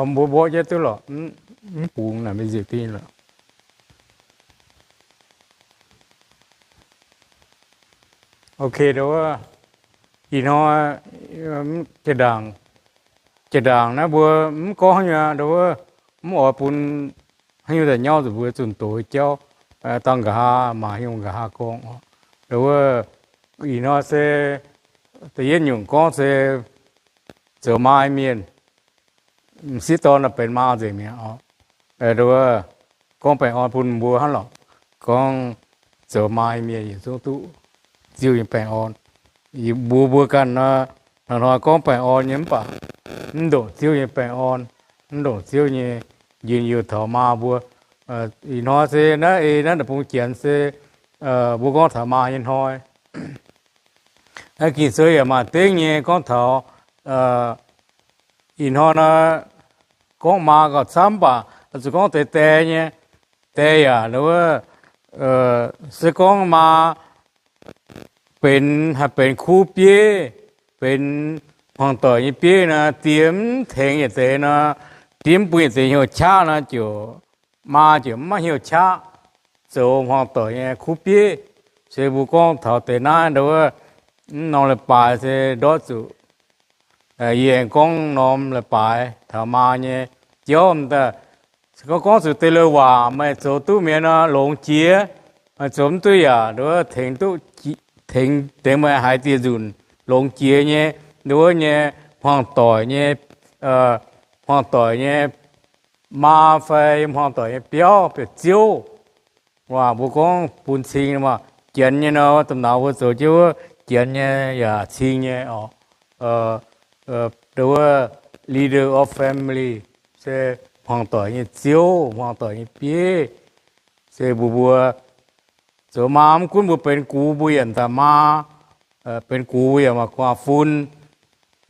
Mbuo mborqv jienv duqv lorqc, mv bungx naaic maiv nziec dingh lorqc. Ok, ih hnoi jaa-ndaangc, jaa-ndaangc naaiv mbuo mv gorngv haaix nyungc, mv oix bun haaix nyungc daaih nyauv zuqc mbuo zunh doz jauv, dangh nqa'haav maaih haaix nyungc nqa'haav gorngv. Wuov, ih hnoi se da'yietv nyungc gorngv se zoux maa mienh, m'sieqv dorn benx maa nzengc mi'aqv. Wuov, gorngv baengh orn bun mbuo hnangv lorqc. Gorngv zoux maa mienh yietc zungv duqv Ziouv nyei baengh orn. Mbuo mbuo ganh nor, hnoi-hnoi gorngv baengh orn nyei mv baac mv ndongc Ziouv nyei baengh orn, mv ndongc Ziouv nyei njien-youh taux maa mbuo. Ih hnoi se naaiv ei naaiv deic-bung janx se mbuo gorngv taux maa nyei hnoi. Naaiv Ging-Sou yaac maaih dengv nyei gorngv taux ih hnoi nor, gorngv maa gauh camv baac zuqc gorngv deix die nyei, die yaac wuov, se gorngv maa benx, haih benx kuv bieiv, benx hmuangx-doic nyei bieiv nor, die mv tengx yietc deix nor, die mv bun yietc deix hnyouv qaqv nor, ziouc maa ziouc maiv hnyouv qaqv zoux hmuangx-doic nyei kuv bieiv. Se mbuo gorngv taux deix naaiv nduov, mv norm leiz-baaix se ndortv zuqc yie aengx gorngv norm leiz-baaix taux maa nyei jauv daaih. Se gorngv gorngv zuqc deix leiz-waac meih zoux duqv mi'aqv nor, longx jiex. Meih zoux mv duqv yaac nduov tengx duqv, tengx, tengx meih haiz dieh nzunc longx jiex nyei, nduov nyei, hmuangx-doic nyei, hmuangx-doic nyei maa fai hmuangx-doic nyei biauv, biauv-ziouv. Waac mbuo gorngv bun cing, Janx nyei nor, domh nauz mbuo zoux jienv wuov Janx nyei yaac cing nyei oc. Nduov leader of family se hmuangx-doic nyei ziouv, hmuangx-doic nyei bieiv. Se mbuo, mbuo zoux maa mv gunv mbuo benx gux mbuo yaac daaih maa, benx gux mbuo yaac maaih gu'nguaaz-fun,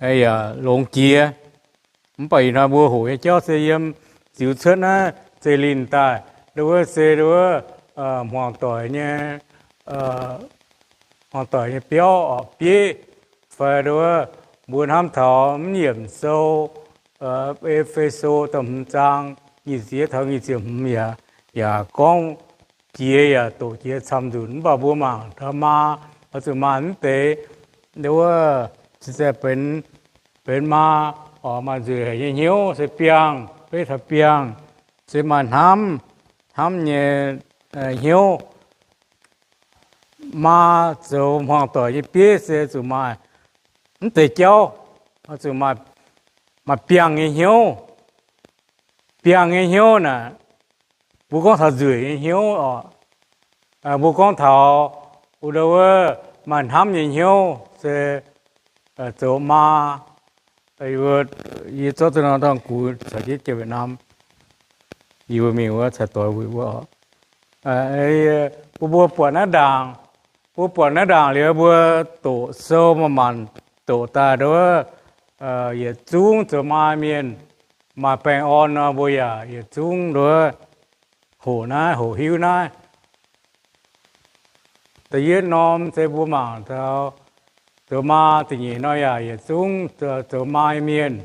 yaac longx jiex. Mv baac ih hnoi mbuo hoqc nyei jauv se yiem ziux cuotv naaiv zeiv-lin daaih, nduov se nduov hmuangx-doic nyei, hmuangx-doic nyei biauv, bieiv, fai nduov mbuo hnamv taux mv yiemc sou, E^fe^so da'hmz zaang nyic ziepc yietv taux nyic ziepc hmz yaac, yaac gorngv jiex yaac doqc jiex camv nzunc. Mv baac mbuo mangc taux maa, oix zuqc maaih mv deix nduov, cingx daaih benx, benx maa, oix maaih nzueic haic nyei hnyouv se biangh, beiv taux biangh, se maaih hnamv, hnamv nyei hnyouv. Maa zoux hmuangx-doic nyei bieiv se zuqc maaih mv deix jauv, zuqc maaih biangh nyei hnyouv. Biangh nyei hnyouv naaic, mbuo gorngv taux nzueic nyei hnyouv oc. Mbuo gorngv taux wuov, wuov maaih hnamv nyei hnyouv se zoux maa. Yie zorqv duqv norm dorn-gux caux jienv jiex Việt Nam, yie mbuo mingh wuov caux doix wuic wuov. Mbuo, mbuo buatc naaiv ndaangc, mbuo buatc naaiv ndaangc liuz mbuo doqc sou manc-manc doqc daaih nduov, yietc zungv zoux maa mienh maaih baengh orn nor, mbuo yaac yietc zungv nduov hoqc naaiv, hoqc hiuv naaiv. Da'yietv norm se mbuo mangc taux zoux maa, da'nyeic nor yaac yietc zungv zoux maa mienh.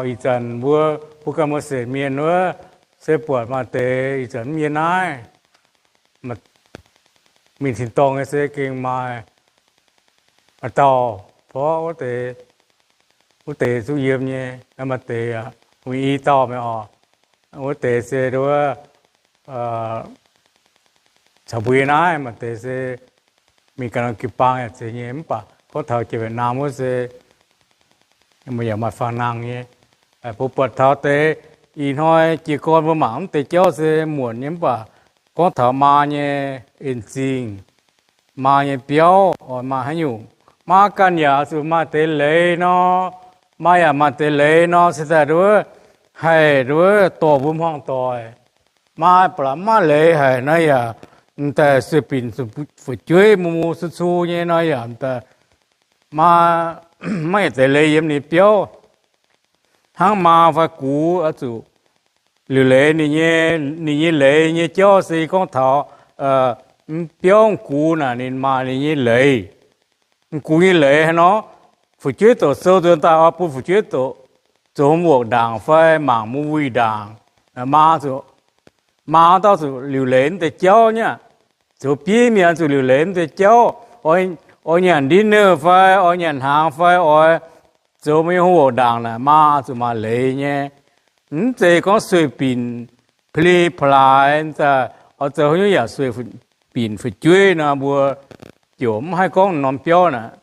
Ih zanc mbuo, mbuo ganh mbuo setc mienh wuov, se buatc maaih deix ih zanc mv yiem naaiv, mingh tin-dorngh nyei se gengh maaih, maaih dauh porv wuov deix, wuov deix zungv yiem nyei, maaih deix huingx i dauh mi'aqv oc. Wuov deix se nduov caux mbuo yiem naaiv, maaih deix se mingh ganh norm jiu-baang yaac zeiz nyei. Mv baac gorngv taux jiex Việt Nam wuov se yaac maaih fangx nangh nyei. Mbuo buatc taux deix ih hnoi jiez gorn mbuo mangc mv deix jauv se muonc nyei, mv baac gorngv taux maa nyei en-zingh, maa nyei biauv oix maaih haaix nyungc. Maa ganh yaac zuqc maaih deix leiz nor, maa yaac maaih deix leiz nor, se daaih nduov haih nduov dorh mbuo hmuangx-doic. Maa ba'laqc maiv leiz haic nor yaac m'daaih sueih binc fu'jueiv mu mu cu cu nyei nor yaac m'daaih maa maiv maaih deix leiz yiem ninh biauv. Hnangv maa fai gux oix zuqc liuc leiz ninh nyei, ninh nyei leiz nyei jauv se gorngv taux biauv m'gux naaic ninh maaih ninh nyei leiz. M'gux nyei leiz hnangv nor, fu'jueiv doqc sou nzuonx daaih oix bun fu'jueiv doqc zoux homework ndaangc fai mangc movie ndaangc, maa zuqc, maa dauh zuqc liuc leiz mv deix jauv nyei aqv. Zoux bieiv mienh zuqc liuc leiz mv deix jauv. Oix nyanc dinner fai oix nyanc hnaangx fai oix zoux meih nyei homework ndaangc naaic, maa zuqc maaih leiz nyei. Mv zeiz gorngv sueih binc pli plaaix, oix zoux haaix nyungc yaac sueih binc fu'jueiv nor, mbuo ziouc mv haih gorngv norm biauv naaic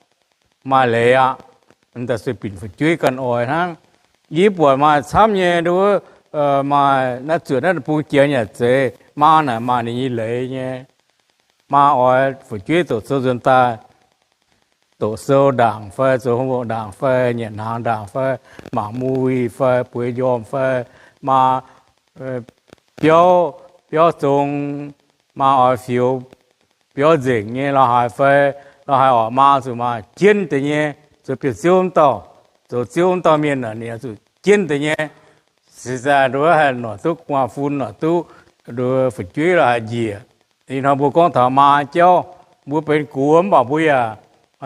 maaih leiz aqv. Daaih sueih binc fu'jueiv ganh oix hnangv. Yie buatc maaih camv nyei, maaih naaiv zuotc naaiv bung jiex yaac zeiz, maa naaic maaih ninh nyei leiz nyei. Maa oix fu'jueiv doqc sou nzuonx daaih, doqc sou ndaangc fai zoux homework ndaangc fai nyanc hnaangx ndaangc fai mangc movie fai bueix njormh fai maa biauv, biauv zong, maa oix fioux biauv nzengc nyei la'haaix fai la'haaix orqc, maa zuqc maaih jienv deix nyei. Zoux biauv-ziouv wuov dauh, zoux ziouv wuov dauh mienh naaic, ninh oix zuqc jienv deix nyei. Se zaah nduov haih noic duqv gu'nguaaz-fun, noic duqv nduov fu'jueiv la'haaix njiec. Ih hnoi mbuo gorngv taux maa jauv, mbuo benx gox mv baac mbuo yaac,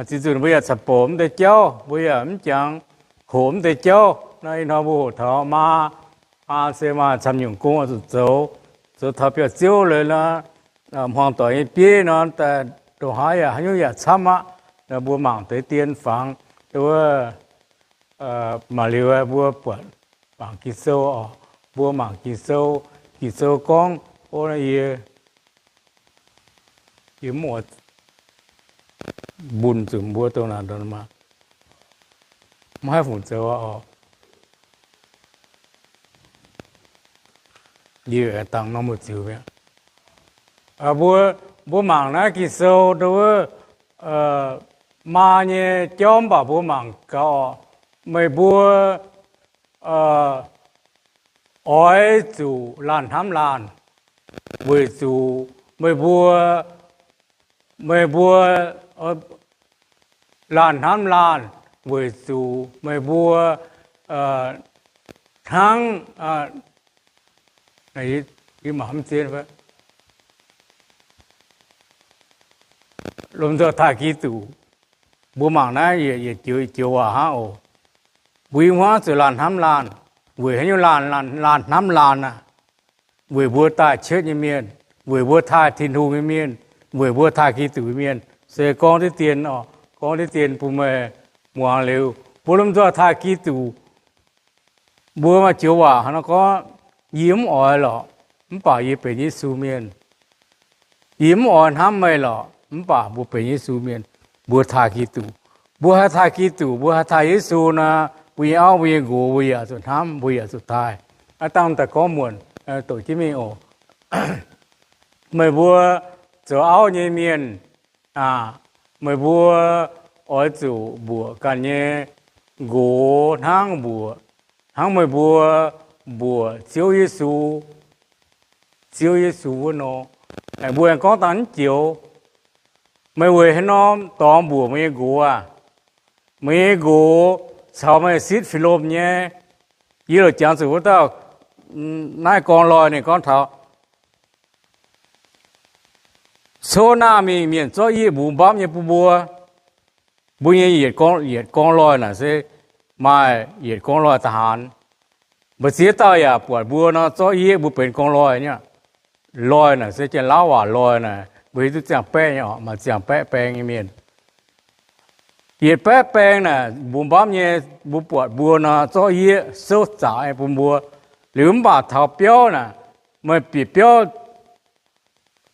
ziex nzunc mbuo yaac caux bouc mv deix jauv, mbuo yaac mv jangx hoqc mv deix jauv. Naaiv ih hnoi mbuo hoqc taux maa, maa se maaih camv nyungc gong oix zuqc zoux, zoux taux biauv-ziouv leiz nor, hmuangx doic nyei bieiv nor, ndongc haaix yaac haaix nyungc yaac camv aqv. Mbuo mangc deix dien fangx, wuov, mangc liuz mbuo buatc mangc Ging-Sou oc. Mbuo mangc Ging-Sou, Ging-Sou gorngv, o, yie, yie mv oix mbuox zuqc mbuo dongh naaic, mv haih fungc zoux oc. Yie dangx norm mbuo ziux mi'aqv. Mbuo, mbuo mangc naaiv Ging-Sou wuov, maa nyei jauv mv baac mbuo mangc gaax oc. Meih mbuo oix zuqc laanh hnamv laanh, weic zuqc meih mbuo, meih mbuo laanh hnamv laanh weic zuqc meih mbuo hnangv, lomh nzoih taaih Giduc. Mbuo mangc naaiv yietc joux waac hnangv oc. Mbuo ih hnoi zuqc laanh hnamv laanh. Weic haaix nyungc laanh, laanh hnamv laanh aqv? Weic mbuo daaih cietv nyei mienh, weic mbuo taaih Tin-Hungh nyei mienh, weic mbuo taaih Giduc nyei mienh. Se gorngv diqv dien oc, gorngv diqv dien bun meih muangx liuz, mbuo lomh nzoih taaih Giduc. Mbuo maaih joux waac hnangv nor gorngv, yie mv oix lorqc, mv baac yie benx Yesu mienh. Yie mv oix hnamv meih lorqc, mv baac mbuo benx Yesu mienh. Mbuo taaih Giduc. Mbuo haih taaih Giduc, mbuo haih taaih Yesu nor, mbuo nyei auv, mbuo nyei nqox, mbuo yaac zuqc hnamv, mbuo yaac zuqc taaih. Aav dangh daaih gorngv muonc, doqc jienv mingh oc. Meih mbuo zoux auv nyei mienh aah, meih mbuo oix zuqc mbuoqc ganh nyei nqox hnangv mbuoqc, hnangv meih mbuo mbuoqc Ziouv Yesu, Ziouv Yesu wuov nor. Mbuo aengx gorngv dangh mv joux, meih weic haaix norm dorngx mbuoqc meih nyei nqox aac? Meih nyei nqox caux meih sitv fih lomh nyei. Yie loc jangx zuqc wuov dauh, naaiv gorngv loih ninh gorngv taux, cov naamh mingh mienh zorqv yieqv mbuox mbapv nyei bun mbuo. Mbuo nyei yietc gorngv, yietc gorngv loih naaic se maaih yietc gorngv loih da'haanz. Mbu'ziex dauh yaac buatc mbuo nor zorqv yieqv mbuo benx gorngv loih nyei. Loih naaic se janx-lauv waac loih naaic, mbuo hiuv duqv ziangh baeqv nyei oc, maaih ziangh baeqv baeng nyei mienh. Yietc baeqv baeng naaic mbuox mbapv nyei, mbuo buatc mbuo nor zorqv yieqv souv zaqc nyei bun mbuo. Liuz mv baac taux biauv naaic, meih bieqc biauv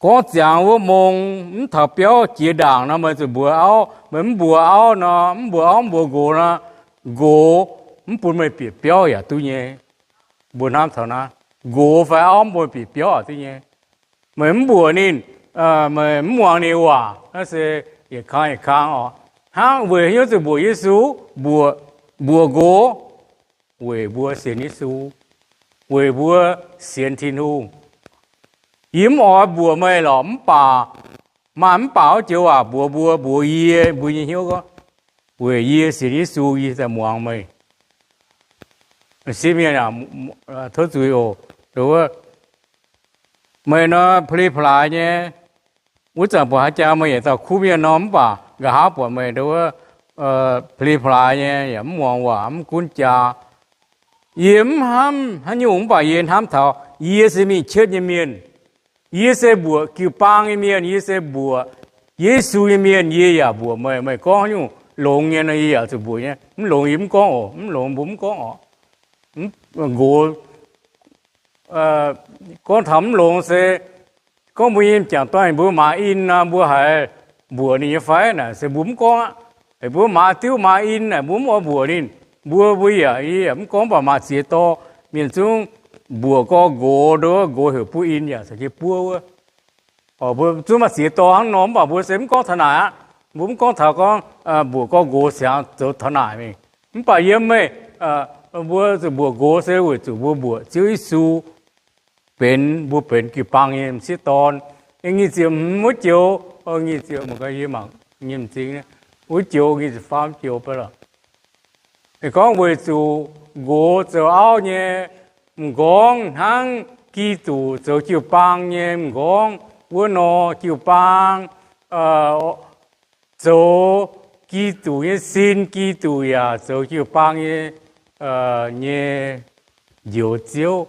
gorngv ziangx wuov mong, mv taux biauv jiex ndaangc nor, meih zuqc mbuox auv. Meih mv mbuox auv nor, mv mbuox auv, mv mbuox nqox nor, nqox mv bun meih bieqc biauv yaac duqv nyei. Mbuo hnamv taux naaiv, nqox fai auv mv bun meih bieqc biauv yaac duqv nyei. Meih mv mbuox ninh, meih mv muangx ninh waac, naaiv se yietc kang yietc kang oc. Hnangv weic haaix nyungc zuqc mbuoqc Yesu, mbuoqc, mbuoqc nqox? Weic mbuo sienx Yesu, weic mbuo sienx Tin-Hungh. Yie mv oix mbuoqc meih lorqc, mv baac maaih mv baac wuov joux waac mbuox mbuo, mbuox yie, mbuo nyei hnyouv gorngv, weic yie sienx Yesu, yie daaih muangx meih. Sieqv mienh aah, tov zuiz oc. Meih nor peli-plaaix nyei, wuov zanc buatc haaix jaax meih yietc dauh kuv mienh nor, mv baac nqa'haav buatc meih nduov peli-plaaix nyei, yaac mv muangx waac, mv gunv jaa. Yie mv hnamv haaix nyungc mv baac yie hnamv taux yie se mingh cietv nyei mienh. Yie se mbuoqc jiu-baang nyei mienh. Yie se mbuoqc Yesu nyei mienh. Yie yaac mbuoqc meih. Meih gorngv haaix nyungc longx nyei nor, yie yaac zuqc mbuoqc nyei. Mv longx yie mv gorngv oc. Mv longx mbuo mv gorngv oc. Mv, nqox gorngv taux mv longx se gorngv mbuo nyei m'jangc dorn mbuo maaz in nor, mbuo haiz mbuoqc ninh nyei fai naaic se mbuo mv gorngv aqv. Mbuo maaz diuv maaz in naaic mbuo mv oix mbuoqc ninh. Mbuo, mbuo yaac, yie yaac mv gorngv, mv baac maaih ziex dorh mienh zungv mbuoqc gorx nqox, nduov nqox heuc buov in yaac caux jienv buov wuov. Mbuo zungv maaih ziex dorh hnangv nor, mv baac mbuo se mv gorngv taux naaic aqv. Mbuo mv gorngv taux gorngv mbuoqc gorx nqox siangx zoux taux naaic mingh. Mv baac yiem meih, mbuo zuqc mbuoqc nqox se weic zuqc mbuo mbuoqc Ziouv Yesu benx, mbuo benx jiu-baang nyei m'sieqv dorn. Nyic ziepc hmz wuov joux, nyic ziepc, yie mangc nyei m'zing, wuov joux, nyic ziepc faam joux ba'laqc. Gorngv weic zuqc nqox zoux auv nyei m'nqorngv hnangv Giduc zoux jiu-baang nyei m'nqorngv wuov nor, jiu-baang zoux Giduc nyei sin, Giduc yaac zoux jiu-baang nyei, nyei njoux Ziouv.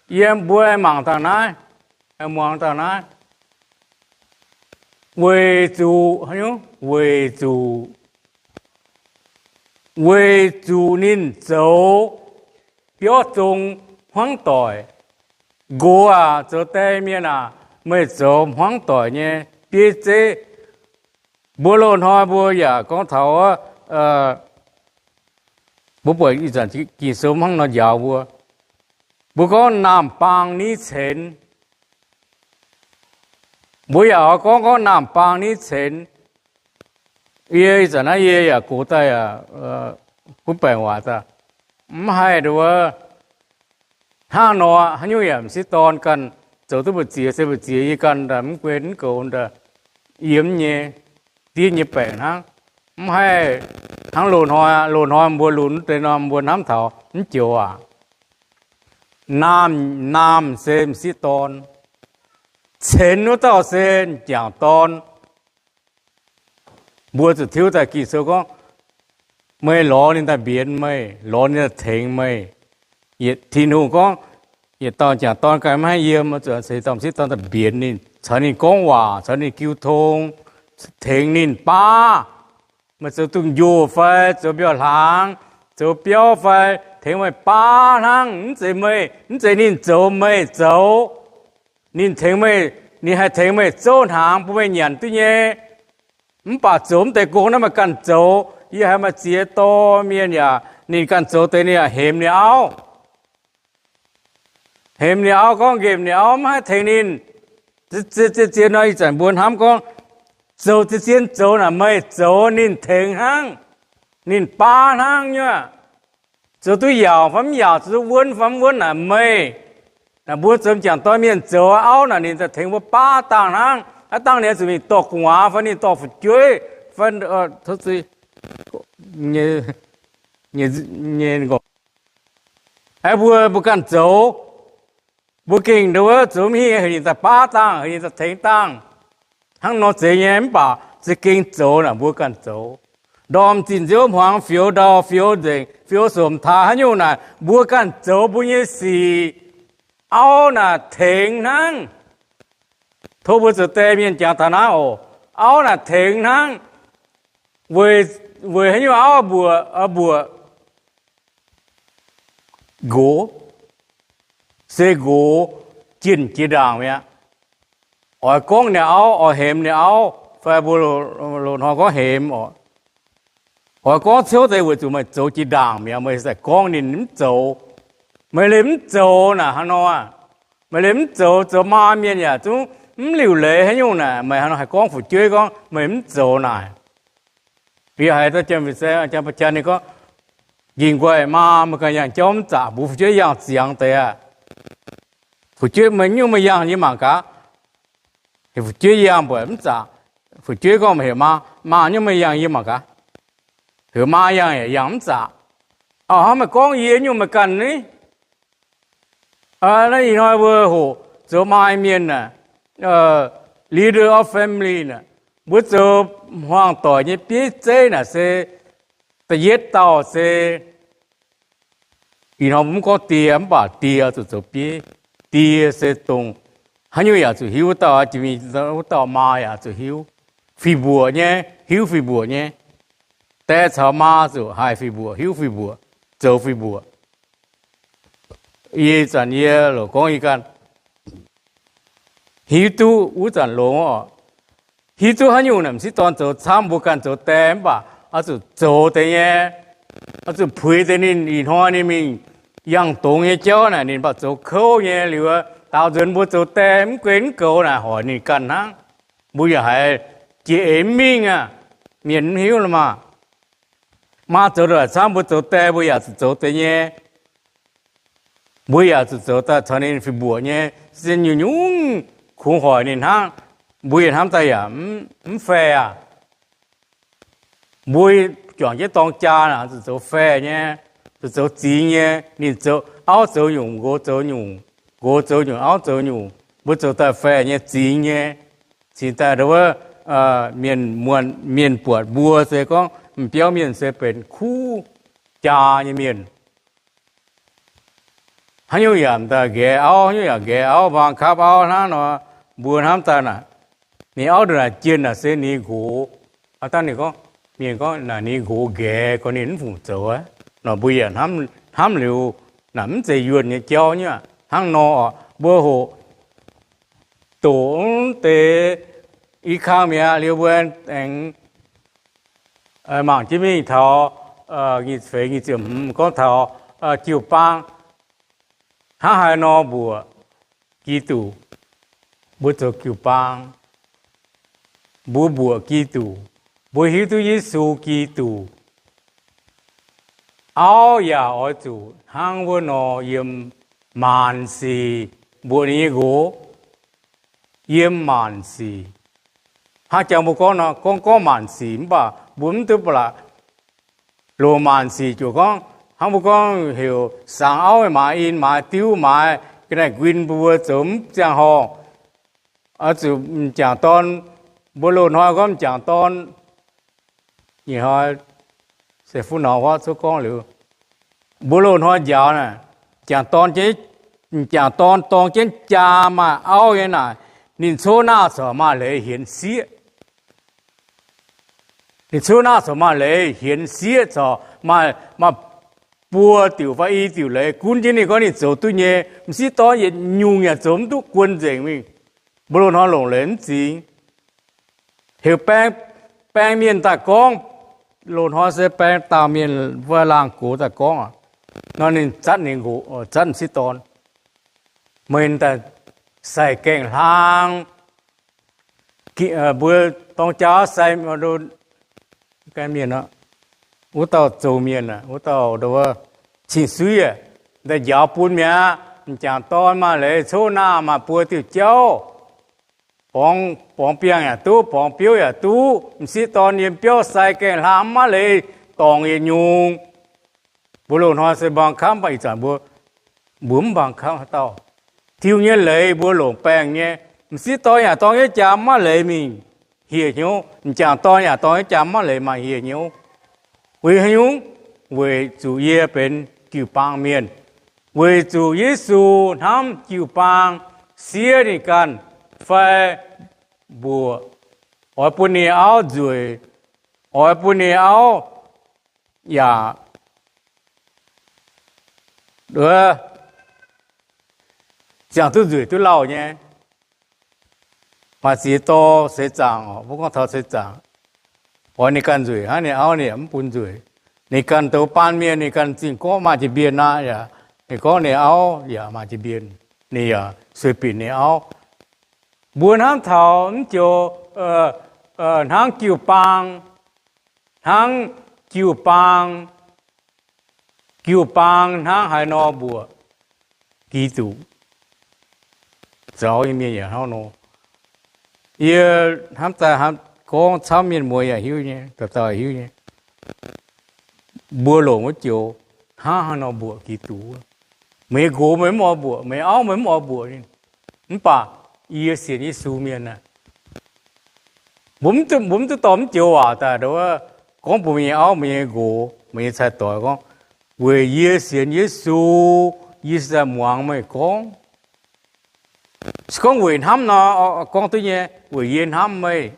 Yiem mbuo mangc dangh naaiv, muangx dangh naaiv. Weic zuqc, weic zuqc, weic zuqc ninh zoux biauv zong hmuangv doic. Nqox aac, zoux die mienh aac, meih zoux hmuangv doic nyei bieiv zeiv. Mbuo loz-hnoi mbuo yaac gorngv taux, mbuo buatc ih zanc Ging-Sou hnangv nor njaaux mbuo. Mbuo gorngv naamh baang ni cenx. Mbuo yaac oix gorngv, gorngv naamh baang ni cenx. Yie ih zanc naaiv yie yaac gox daaih, butv baengc waac daaih, mv haih nduov hnangv nor, haaix nyungc yaac m'sieqv dorn ganh zoux duqv mbu'ziex se mbu'ziex, yie ganh daaih mv guen mv goux daaih, yiem nyei, diev nyei baengc hnangv. Mv haih hnangv loz-hnoi, loz-hnoi mbuo lunx deix norm mbuo hnamv taux mv joux aac. Naamh, naamh se m'sieqv dorn. Cenx wuov dauh se m'jangc dorn. Mbuo zuqc tiuv daaih Ging-Sou gorngv, meih lorz ninh daaih mbienx meih, lorz ninh daaih tengx meih. Yietc Tin-Hungh gorngv, yietc dauh m'jangc dorn ganh maiv haih yiem, zuqc ceix dauh m'sieqv dorn daaih mbienx ninh, caux ninh gorngv waac, caux ninh jiu tong, tengx ninh baav. Meih zoux dunh njoh fai zoux mbiauh hlaangx, zoux biauv fai, tengx meih baav hnangv. Mv zeiz meih, mv zeiz ninh zoux meih zoux. Ninh tengx meih, ninh haih tengx meih zouv hnaangx bun meih nyanc duqv nyei. Mv baac zoux mv deix gong naaiv meih ganh zoux. Yie haiz maaih ziex dorh mienh yaac ninh ganh zoux deix, ninh yaac hemx ninh auv. Hemx ninh auv, gorngv nqemh ninh auv, mv haih tengx ninh. Zien, zien nor ih zanc mbuo hnamv gorngv, zoux zien, zien zoux naaic meih zoux, ninh tengx hnangv, ninh baav hnangv nyei. Zoux duqv yaauc fai mv yaauc, zoux duqv wuonv fai mv wuonv naaic meih. Naaic mbuo zoux m'jangc dorn mienh zoux auv naaic, ninh daaih tengx mbuo baav dangh hnangv. Aav dangh ninh zuqc mingh dorh gu'nguaaz fai ninh dorh fu'jueiv fai, nyei, nyei, aav, mbuo, mbuo ganh zoux. Mbuo gengh nduov zoux mv hingh, heuc ninh daaih baav dangh, heuc ninh daaih tengx dangh. Hnangv nor zeiz nyei, mv baac za'gengh zoux naaic mbuo ganh zoux. Ndorm zinh nziouv hmuangx, fioux ndau, fioux nzengc, fioux somc taaix, haaix nyungc naaic mbuo ganh zoux mbuo nyei sic. Auv naaic tengx hnangv. Tov mbuo zoux die mienh jangx taux naaiv oc. Auv naaic tengx hnangv. Weic, weic haaix nyungc auv mbuoqc, mbuoqc nqox, se nqox jienh jiex ndaangc mi'aqv. Oix gorngv ninh auv, oix hemx ninh auv, fai mbuo loz-hnoi gorngv hemx oc. Oix gorngv ciouv deix weic zuqc meih zoux jiex ndaangc mi'aqv, meih se gorngv ninh mv zoux. Meih liemh mv zoux naaic hnangv nor, meih liemh mv zoux, zoux maa mienh yaac zungv mv liuc leiz haaix nyungc naaic, meih hnangv nor haih gorngv fu'jueiv gorngv meih mv zoux naaic. Yie haiz janx-mbic se, janx-mbic janx ninh gorngv, nqingh nqoi maa meih ganh yangh jauv mv zaqc, mbuo fu'jueiv yangh ziangx deix aqv. Fu'jueiv meih nyungc meih yangh yie mangc gaax. Heuc fu'jueiv yangh mbuoqc mv zaqc. Fu'jueiv gorngv meih heuc maa, maa nyungc meih yangh yie mangc gaax. Heuc maa yangh yaac yangh mv zaqc. Aa, hnangv meih gorngv yie nyungc meih ganh ni. Naaiv ih hnoi mbuo hoqc zoux maa mienh aac, leader of family naaic, mbuo zoux hmuangx doic nyei bieiv zeiv naaic se da'yietv dauh se Ih hnoi mbuo mv gorngv die mv baac die zuqc zoux bieiv. Die se dongh haaix nyungc yaac zuqc hiuv wuov dauh, jiex mingh wuov dauh maa yaac zuqc hiuv. Fih mbuoqc nyei, hiuv fih mbuoqc nyei. Die caux maa zuqc haih fih mbuoqc, hiuv fih mbuoqc, zoux fih mbuoqc. Yie ih zanc yie loc gorngv yie ganh hiuv duqv wuov zanc longx oc. Hiuv duqv haaix nyungc naaic m'sieqv dorn zoux camv mbuo ganh zoux die mv baac oix zuqc zoux deix nyei. Oix zuqc puix deix ninh. Ih hnoi ninh mingh yangh dongz nyei jauv naaic ninh mv baac zoux kouv nyei liuz, daaux nzuonx mbuo zoux die mv guen mv goux naaic hoic ninh ganh hnangv. Mbuo yaac haiz jiex eix mv mingh aqv. Mienh mv hiuv lorqc maah. Maa zoux daaih camv mbuo zoux die mbuo yaac zuqc zoux deix nyei. Mbuo yaac zuqc zoux daaih caux ninh fih mbuoqc nyei. Se nyungc nyungc kungx hoic ninh hnangv. Mbuo yaac hnamv daaih yaac mv fair aqv. Mbuo juangc jienv dorng jaa naaic zuqc zoux fair nyei, zuqc zoux zingx nyei. Ninh zoux auv zoux nyungc, nqox zoux nyungc, nqox zoux nyungc, auv zoux nyungc, mbuo zoux daaih fair nyei, zingx nyei. Cingx daaih wuov mienh, mienh buatc mbuo se gorngv m'biauv mienh se benx kuv jaa nyei mienh. Haaix nyungc yaac m'daaih nqaeqv auv, haaix nyungc yaac nqaeqv auv, mbaang kapv auv hnangv nor. Mbuo hnamv daaih naaic, ninh auv ndongc naaic jienh naaic se ninh nqox. Aa, dangh ninh gorngv, mienh gorngv naaic ninh nqox nqaeqv, gorngv ninh mv fungc zoux aqv nor. Mbuo yaac hnamv liuz naaic mv zeiz yuonh nyei jauv nyei aqv. Hnangv nor mbuo hoqc doqc mv deix i kang mi'aqv liuz mbuo aengx mangc jienv mingh taux nyic feix nyic ziepc hmz gorngv taux jiu-baang hnangv haaix nor mbuoqc Giduc. Mbuo zoux jiu-baang, mbuo mbuoqc Giduc, mbuo hiuv duqv Yesu Giduc. Auv yaac oix zuqc hnangv wuov nor yiem maanc sic mbuoqc ninh nyei nqox. Yiem maanc sic. Hnangv jangx mbuo gorngv nor, gorngv gorngv maanc sic mv baac mbuo mv duqv ba'laqc. Longc maanc sic ziouc gorngv, hnangv mbuo gorngv heuc sangx auv maaiz in, maaiz diuv, maaiz ga'naaiv nquin, mbuo zoux mv ziangh horngh. Oix zuqc m'jangc dorn, mbuo loz-hnoi gorngv m'jangc dorn, ih hnoi se fuqv nor huaav cuotv gorngv liuz, mbuo loz-hnoi njaaux naaic, m'jangc dorn, m'jangc dorn dorng jienv jaa maaih auv nyei naaic, ninh coqv naah corc maaih leiz hienx sieqv. Ninh coqv naah corc maaih leiz hienx sieqv corc maaih, maaih buo diuc fai i diuc leiz gunv jienv ninh gorngv ninh zoux duqv nyei. M'sieqv dorn yietc nyungc yaac zoux mv duqv, guon nzengc mingh. Mbuo loz-hnoi longc leiz mv zingx. Heuc baeng, baeng mienh daaih gorngv, loz-hnoi se baeng daauh mienh wuov laangh gox daaih gorngv nor, ninh zatv ninh, zatv m'sieqv dorn, meih daaih sai gaengh hlang. Mbuo dorng jaa sai, mienh, wuov dauh zoux mienh, wuov dauh cing-suiv aqv, daaih njaaux bun mi'aqv. M'jangc dorn maaih leiz coqv naah maaih buo diuh jauv, borngz, borngz biangh yaac duqv, borngz biouv yaac duqv. M'sieqv dorn yiem biauv sai gaengh hlang, maiv leiz dorngc yietc nyungc. Mbuo loz-hnoi se mbaang kamv, mv baac ih zanc mbuo, mbuo mv mbaang kamv haaix dauh. Tiux nyei leiz mbuo longc baengh nyei. M'sieqv dorn yaac dorng jienv jaa maiv leiz mingh hieh hnyouv. M'jangc dorn yaac dorng jienv jaa maiv leiz maaih hieh hnyouv. Weic haaix nyungc? Weic zuqc yie benx jiu-baang mienh. Weic zuqc Yesu hnamv jiu-baang, siev ninh ganh fai mbuoqc, oix bun ninh auv nzueic, oix bun ninh auv yaac ziangh duqv nzueic duqv lauh nyei. Maaih ziex dorh seix zaangc, mbuo gorngv taux seix zaangc, oix ninh ganh nzueic hnangv, ninh auv ninh yaac mv bun nzueic. Ninh ganh douz baan mienh, ninh ganh zingh gorngv maaih jiex mbienc aqv yaac, ninh gorngv ninh auv yaac maaih jiex mbienc, ninh yaac sueih binc ninh auv. Mbuo hnamv taux mv joux hnangv jiu-baang, hnangv jiu-baang, jiu-baang hnangv haaix nor mbuoqc Giduc. Zaux nyei mienh yaac hnangv nor. Yie hnamv daaih gorngv camv, mienh muoz yaac hiuv nyei, dauh dauh hiuv nyei. Mbuo longc wuov joux hnangv haaix nor mbuoqc Giduc. Meih nyei nqox meih mv oix mbuoqc, meih nyei auv meih mv oix mbuoqc ninh, mv baac yie sienx Yesu mienh aah, mbuo mv duqv dorh mv joux waac daaih gorngv bun meih nyei auv, meih nyei nqox, meih nyei cai-doix gorngv, Weic yie sienx Yesu, yie se muangx meih gorngv. Se gorngv weic hnamv nor, gorngv duqv nyei, weic yie hnamv meih.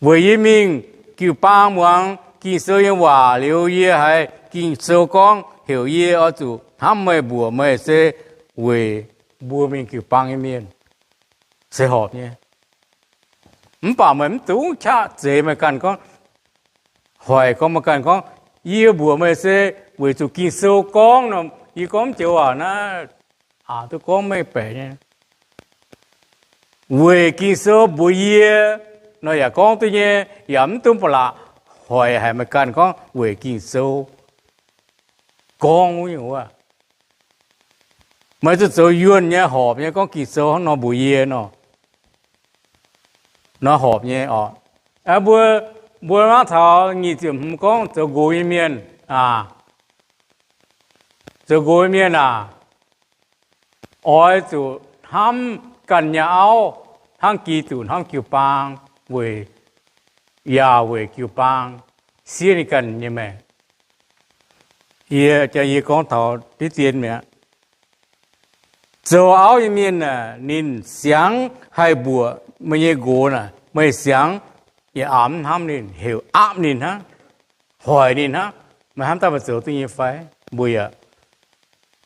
Weic yie mingh jiu-baang muangx Ging-Sou nyei waac liuz, yie haiz Ging-Sou gorngv heuc yie oix zuqc hnamv meih mbuoqc meih se weic mbuo mingh jiu-baang nyei mienh se horpc nyei. Mv baac meih mv dungx qaqv zeix meih ganh gorngv, hoic gorngv meih ganh gorngv, yie mbuoqc meih se weic zuqc Ging-Sou gorngv nor, yie gorngv mv joux waac naaiv, aqc duqv gorngv mengh baeqc nyei. Weic Ging-Sou mbuox yie nor yaac gorngv duqv nyei, yaac mv dungx ba'laqc hoic haic meih ganh gorngv weic Ging-Sou gorngv wuov nyungc wuov. Meih zuqc zoux yuonh nyei horpc nyei gorngv Ging-Sou hnangv nor mbuox yie nor, nor horpc nyei oc. Mbuo, mbuo mangv taux nyic ziepc hmz gorngv zoux nqox nyei mienh aac, zoux nqox nyei mienh aac, oix zuqc hnamv ganh nyei auv hnangv Giduc hnamv jiu-baang, weic, yaac weic jiu-baang siev ninh ganh nyei maengc. Yie, yie gorngv taux diqv dien mi'aqv. Zoux auv nyei mienh aah, ninh siangx haih mbuoqc meih nyei nqox naaic, meih siangx yaac aav hnamv ninh, heuc aapv ninh hnangv, hoic ninh hnangv, meih hnamv daaih meih zoux duqv nyei fai? Mbuo yaac,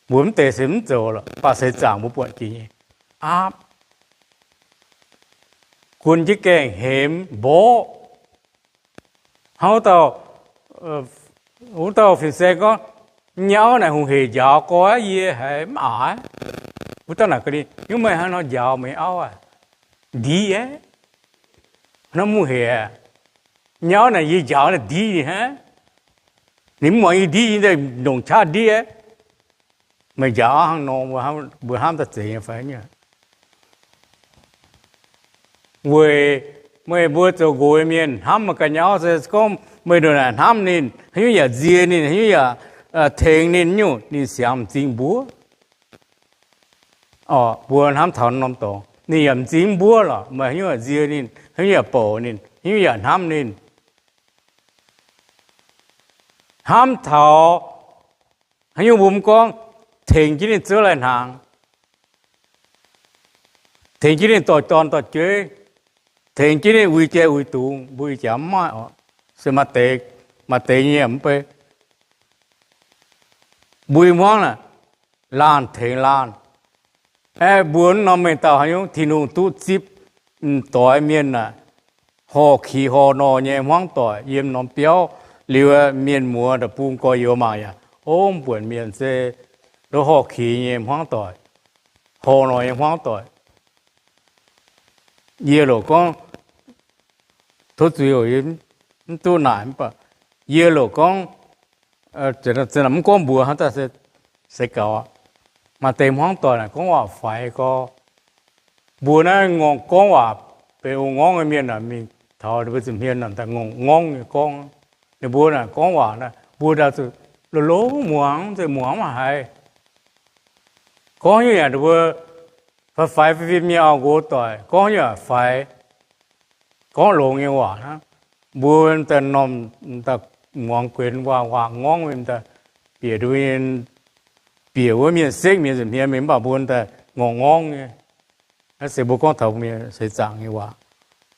mbuo mv deix se mv zoux lorqc, mv baac seix zaangc mbuo buatc jiex nyei, aapv, gunv jienv gaengh hemx mborqv. Hnangv wuov dauh fin-saeng gorngv, nyauv naaic hungh hec njaaux gorx, yie haiz mv aac. Wuov dauh naaic gaax ninh, yie meih hnangv nor njaaux meih auv aah? Ndiqv aqv. Hnangv mv hec, nyauv naaic yie njaaux naaic ndiqv ninh hnangv. Ninh mv muangx yie ndiqv, yie daaih ndongc qaqv ndiqv aqv. Meih njaaux auv hnangv nor, mbuo hnamv daaih zeiz nyei fai? Weic meih mbuo zoux nqox nyei mienh hnamv meih ganh nyei auv se gorngv meih ndongc naaic hnamv ninh, haaix nyungc yaac nzie ninh, haaix nyungc yaac tengx ninh nyungc, ninh siangx m'zing mbuov. Mbuo hnamv taux norm dorngx, ninh yaac m'zing mbuov lorqc, meih haaix nyungc yaac nzie ninh, haaix nyungc yaac bouc ninh, haaix nyungc yaac hnamv ninh. Hnamv taux haaix nyungc mbuo mv gorngv, tengx jienv ninh zouv lai-hnaangx, tengx jienv ninh dorh dorn dorh jueiv, tengx jienv ninh uix jai uix dungz, mbuo ih jaax mv maaih oc. Se maaih deix, maaih deix nyei mv bei. Mbuo i hmuangv naaic, laanh tengx laanh. Aeqv, mbuo norm mengh dauh haaix nyungc Tin-Hungh duqv zipv m'doix mienh naaic, horh kix horh nor nyei hmuangv doic yiem norm biauv liuz, mienh muoz nda'bung gorx-youz mangc yaac, o, mv buonc mienh se lov horh kix nyei hmuangv doic, horh nor nyei hmuangv doic. Yie loc gorngv, tov zuiz, mv duqv naaic, mv baac yie loc gorngv, mv gorngv mbuox hnangv, seix gaux, maaih deix hmuangv doic naaic gorngv waac faix gorx. Mbuo naaiv ngorc gorngv waac benx o ngorngv nyei mienh naaic, mingh taux ninh mbuo ziepc hmien naaic daaih ngorc ngorngv nyei gorngv. Ninh mbuo naaic gorngv waac naaic, mbuo ndau zuqc lo lo muangx, zuqc muangx mv haiz. Gorngv nyungc yaac ninh mbuo faix faix fim fim nyei auv-nqox doic, gorngv nyungc yaac faix, gorngv longx nyei waac hnangv. Mbuo daaih normh, daaih muangx guenx waac, waac ngorngv mingh daaih bieqc, bieqc wuov mienh sekv mienh ziepc hmien mingh, mv baac mbuo daaih ngorc ngorngv nyei. Naaiv se mbuo gorngv taux mienh seix zaangc nyei waac,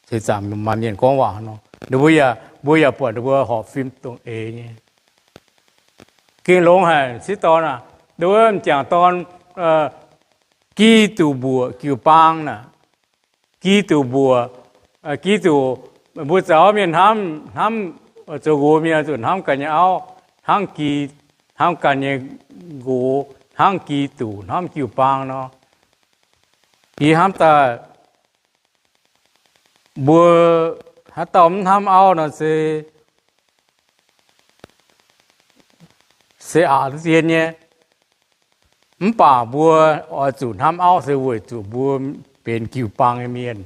seix zaangc maaih mienh gorngv waac nor, ninh mbuo yaac, mbuo yaac buatc ninh mbuo horpc fim dongh eix nyei. Gengh longx haic, sieqv dorn aah, ninh mbuo m'jangc dorn, Giduc mbuoqc jiu-baang naaic, Giduc mbuoqc, Giduc, mbuo zoux auv mienh hnamv, hnamv, zoux nqox mienh zuqc hnamv ganh nyei auv hnangv Gi, hnamv ganh nyei nqox hnangv Giduc hnamv jiu-baang nor. Yie hnamv daaih mbuo haaix dauh mv hnamv auv nor se, se aqc zien nyei. Mv baac mbuo oix zuqc hnamv auv se weic zuqc mbuo benx jiu-baang nyei mienh.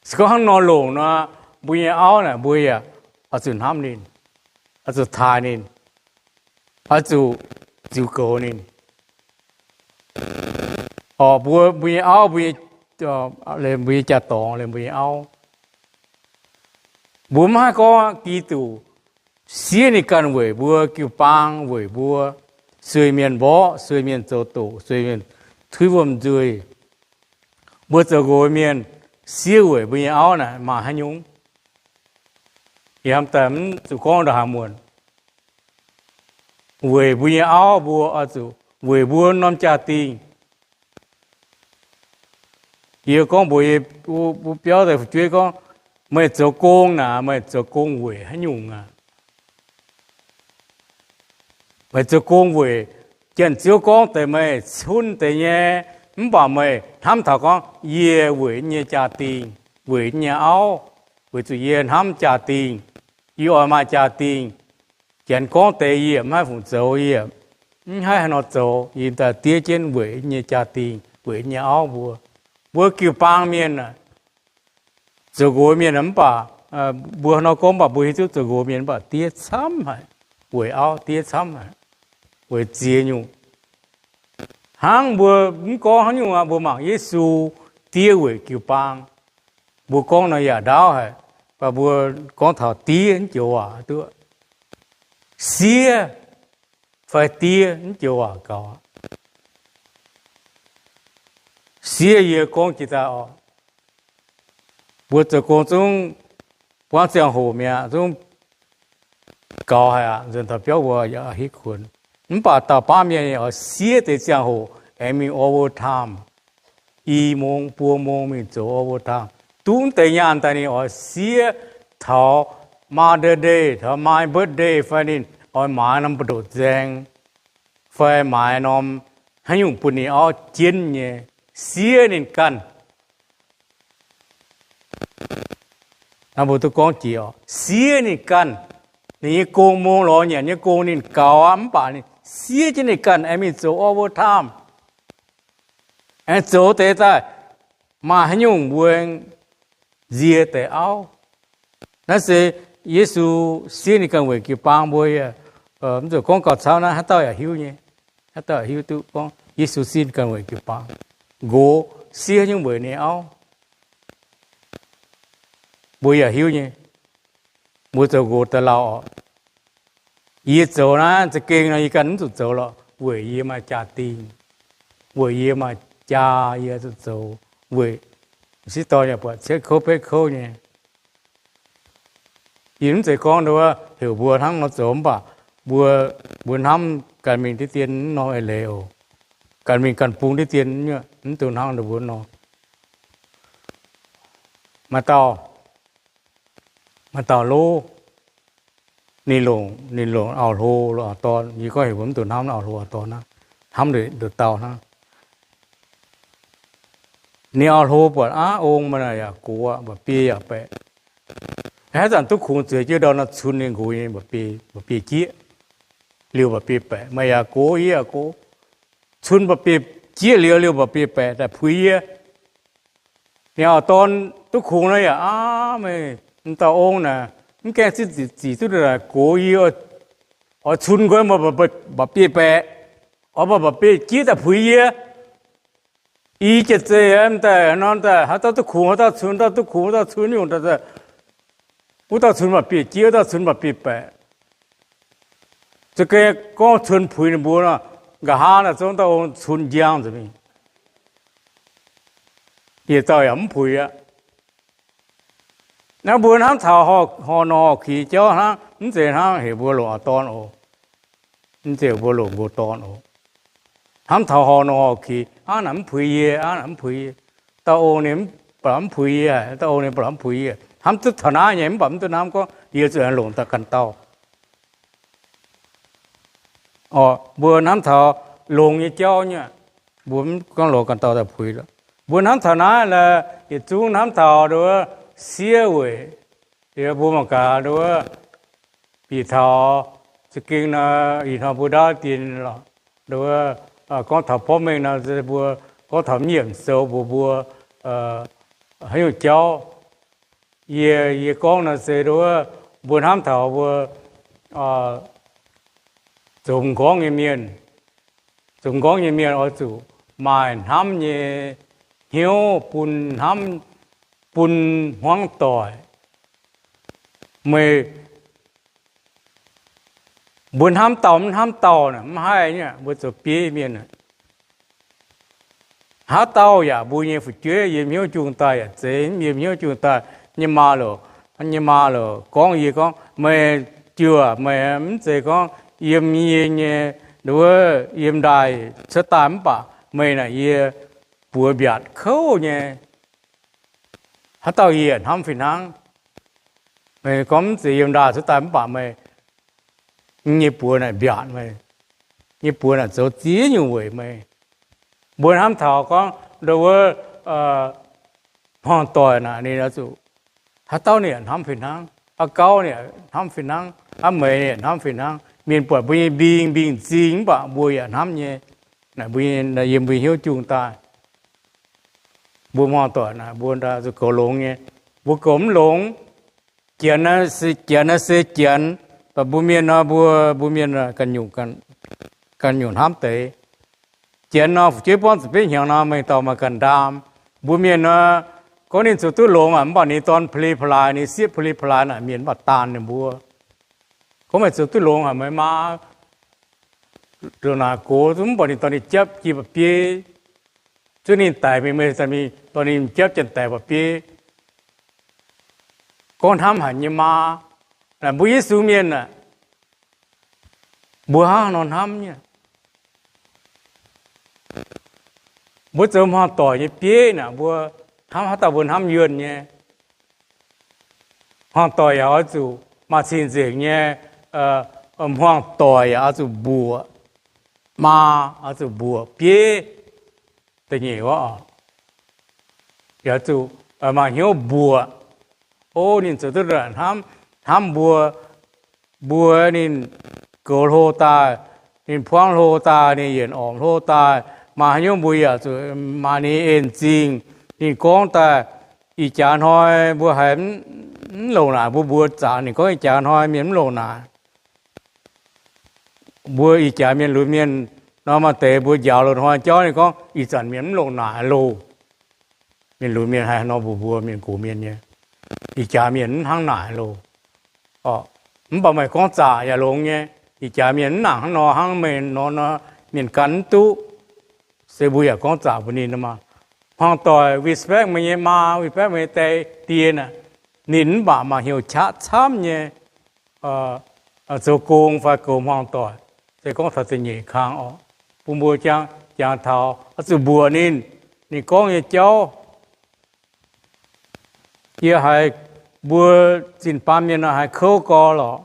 Se gorngv hnangv nor longc nor, mbuo nyei auv naaic mbuo yaac oix zuqc hnamv ninh, oix zuqc taaih ninh, oix zuqc ziux goux ninh. Orqc, mbuo, mbuo nyei auv, mbuo nyei, mbuo nyei jaa-dorngx, mbuo nyei auv, mbuo mv haih gorngv Giduc siev ninh ganh weic mbuo jiu-baang, weic mbuo sueih mienh mborqv, sueih mienh zoux doqc, sueih mienh tuiv wuom-nzuih. Mbuo zoux nqox mienh siev weic mbuo nyei auv naaic maaih haaix nyungc? Yie hnamv daaih mv zuqc gorngv ndongc haaix muonc. Weic mbuo nyei auv mbuo oix zuqc weic mbuo norm jaa-dingh. Yie gorngv mbuox yie mbuo biauv daaih fu'jueiv gorngv, meih zoux gong naaic, meih zoux gong weic haaix nyungc aqv? Meih zoux gong weic Janx-Ziouv gorngv deix meih cun deix nyei, mv baac meih hnamv taux gorngv, yie weic yie nyei jaa-dingh, weic yie nyei auv, weic zuqc yie hnamv jaa-dingh, yie oix maaih jaa-dingh. Janx gorngv deix yie mv haih fungc zoux, yie mv haih haaix nor zoux, yie daaih diev jienv weic yie nyei jaa-dingh, weic yie nyei auv mbuo. Mbuo jiu-baang mienh, zoux nqox mienh mv baac, mbuo haaix nor gorngv mv baac mbuo hiuv duqv zoux nqox mienh mv baac diev camv haic, weic auv diev camv haic, weic ziex nyungc. Hnangv mbuo mv gorngv haaix nyungc aqv, mbuo mangc Yesu diev weic jiu-baang. Mbuo gorngv nor yaac ndaauv haic, mv baac mbuo gorngv taux diev mv joux waac duqv. Siev fai diev mv joux waac gaux. Siev yie gorngv jiex daaih oc. Mbuo zoux gong zungv buangv ziangh hoc mi'aqv, zungv gaux haic aqv. Nzuonx taux biauv mbuo yaac hitv kuonx. Mv baac dauh baamh mienh oix siev deix ziangh hoc aengx mingh overtime. I mong buo mong mingh zoux overtime. Duqv deix nyaanh daaih ninh oix siev taux Mother's Day, taux my birthday fai ninh oix maaiz norm buoz-ndoqv nzaeng, fai maaiz norm haaix nyungc bun ninh auv jienv nyei, siev ninh ganh. Naaiv mbuo duqv gorngv jiex oc, siev ninh ganh. Ninh nyei gong, mong lorz nyanc nyei gong ninh gaux aqv, mv baac ninh siev jienv ninh ganh aengx mingh zoux overtime, aengx zoux deix daaih maaih haaix nyungc mbuo nzie deix auv. Naaiv se Yesu siev ninh ganh weic jiu-baang mbuo. Mv zuqc gorngv gauh camv naaiv, haaix dauh yaac hiuv nyei. Haaix dauh yaac hiuv duqv gorngv Yesu siev ninh ganh weic jiu-baang. Nqox siev haaix nyungc weic ninh auv, mbuo yaac hiuv nyei. Mbuo zoux nqox daaih lauh oc. Yie zoux naaiv za'gengh nor yie ganh mv zuqc zoux lorqc, weic yie maaih jaa-dingh, weic yie maaih jaa yie zuqc zoux, weic m'sieqv dorn yaac buatc cietv kouv betv kouv nyei. Yie mv zeiz gorngv nduov heuc mbuo hnangv nor zoux mv baac mbuo, mbuo hnamv ganh mingh diqv dien mv nor eix leiz oc. Ganh mingh ganh bung diqv dien mv duqv hnangv nduov mbuo nor. Maaih dauh, maaih dauh lov, ninh longc, ninh longc auv-hlo, longc auv-dorn. Yie gorngv heuc mbuo mv dungx hnamv auv-hlo auv-dorn hnangv, hnamv nduqc dauh hnangv. Ninh auv-hlo buatc aav ong maaih yaac gox, mba'biei yaac baeqc. Haaix zanc duqv kungx zueiz jienv ndau nor cun ninh nqox nyei mba'biei jieqv, liouh mba'biei baeqc. Maaih yaac gox, yie yaac gox, cun mba'biei jieqv liouh, liouh mba'biei baeqc daaih puix yie. Ninh auv-dorn duqv kungx nor yaac aav, meih m'dauh ong naaic mv gaengh ziqc duqv naaic gox yie, oix cun nqoi mba'biei baeqc, oix mba'biei jieqv daaih puix yie. I jiex zeiz m'daaih nor daaih haaix dauh duqv kungx haaix dauh cun, dauh duqv kungx haaix dauh cun nyungc, wuov dauh cun mba'biei jieqv, wuov dauh cun mba'biei baeqc. Za'gengh gorngv cun puix ninh mbuo nor, nqa'haav naaic zungv dauh ong cun njang nzengc mingh. Yietc dauh yaac mv puix aqv. Naaiv mbuo hnamv taux horh nor horh kix jauv hnangv, mv zeiz hnangv heuc mbuo longc auv-dorn oc. Mv zeiz mbuo longc nqox dorn oc. Hnamv taux horh nor horh kix, aav naaic mv puix yie, aav naaic mv puix yie. Dauh ong ninh ba'laqc mv puix yie haic, dauh ong ninh ba'laqc mv puix yie. Hnamv duqv taux naaiv nyei mv baac mv duqv hnamv gorngv yie zuqc longc daaih ganh dauh. Mbuo hnamv taux longx nyei jauv nyei, mbuo mv gorngv longc ganh dauh daaih puix. Mbuo hnamv taux naaiv lorqc, yietc zungv hnamv taux nduov siev weic, mbuo mangc gaax nduov, bieqc taux za'gengh nor, ih hnoi mbuo ndaauv dien lorqc, nduov, gorngv taux porv mengh nor, mbuo gorngv taux mv yiemc sou mbuox mbuo haaix nyungc jauv. Yie, yie gorngv nor se nduov, mbuo hnamv taux mbuo zoux m'nqorngv nyei mienh, zoux m'nqorngv nyei mienh oix zuqc maaih hnamv nyei hnyouv bun hnamv, bun hmuangv doic. Meih Mbuo hnamv dauh mv hnamv dauh naaic mv haih nyei. Mbuo zoux bieiv mienh, haaix dauh yaac mbuo nyei fu'jueiv yiem hnyouv jungh daaih yaac zeiz, yiem hnyouv jungh daaih nyei maa loc, nyei maa loc gorngv yie gorngv, meih jouh, meih mv zeiz gorngv yiem yie nyei, wuov, yiem ndaaih cuotv daaih mv baac meih naaic yie buoz mbiaatc kouv nyei. Haaix dauh yie yaac hnamv fih hnangv. Meih gorngv mv zeiz yiem ndaaih cuotv daaih mv baac meih nyei buoz naaic mbiaatc meih, nyei buoz naaic zoux ziex nyungc weic meih. Mbuo hnamv taux gorngv ndo wuov hmuangx-doic naaic ninh oix zuqc, haaix dauh ninh yaac hnamv fih hnangv, a'gauv ninh yaac hnamv fih hnangv, a'meix ninh yaac hnamv fih hnangv. Mienh buatc mbuo nyei mbing, mbing-zingh mv baac mbuo yaac hnamv nyei. Naaic mbuo yiem mbuo hnyouv jungh daaih, mbuo hmuangx-doic naaic mbuo zuqc goux longx nyei. Mbuo goux mv longx. Janx naaiv se, janx naaiv se janx, mv baac mbuo mienh nor, mbuo, mbuo mienh ganh nyungc hnamv deix. Janx nor, fu'jueiv buangv ziepc betv hnyangx nor, mengh dauh maaih ganh ndaam. Mbuo mienh nor, gorngv ninh zoux duqv longx aqv, mv baac ninh dorn peli pa'laaix, ninh sieqv peli pa'laaix naaic, mienh mv baac daanh ninh mbuo. Gorngv meih zoux duqv longx haic, meih maa ndongc naaic gox, mv baac ninh dorh ninh japv jiex ba'bieiv, zuov ninh daic mingh, meih dorh ninh japv janx-daic ba'bieiv. Gorngv hnamv haic nyei maa. Naaic mbuo Yesu mienh aah, mbuo hnangv nor hnamv nyei. Mbuo zoux hmuangx-doic nyei bieiv naaic, mbuo hnamv haaix dauh mbuo hnamv yuonh nyei. Hmuangx-doic yaac oix zuqc maaih cing-nzengc nyei. Hmuangx-doic yaac oix zuqc mbuoqc maa, oix zuqc mbuoqc bieiv. Da'nyeic, yaac zuqc maaih hnyouv mbuoqc. O, ninh zoux duqv hnamv, hnamv mbuo, mbuo ninh goux hlo daaih, ninh buangv hlo daaih, ninh yietc ormc hlo daaih, maaih haaix nyungc mbuo yaac zuqc maaih ninh en-zingh. Ninh gorngv daaih, ih jaax hnoi mbuo haiz mv longc naaic, mbuo mbuox zaqc ninh gorngv ih jaax hnoi mienh mv longc naaic. Mbuo ih jaax mienh lunx mienh nor, maaih deix mbuo njaaux loz-hnoi jauv, ninh gorngv ih zanc mienh mv longc naaic loh. Mienh lunx mienh haiz nor mbuox mbuo mienh gox mienh nyei, ih jaax mienh mv hnangv naaic loh. Mv baac meih gorngv zaqc yaac longx nyei. Ih jaax mienh mv nangc hnangv nor, hnangv meih nor, mienh gan mv duqv. Se mbuo yaac gorngv zaqc mbuox ninh maah. Hmuangx-doic respect meih nyei maa, respect meih nyei die naaic, ninh mv baac maaih hnyouv qaqv camv nyei zoux gong fai goux hmuangx-doic. Se gorngv taux da'nyeic kang oc, bun mbuo jangx taux oix zuqc mbuoqc ninh, ninh gorngv nyei jauv. Yie haiz mbuo zinh baamh mienh nor haiz kouv gorx lorqc,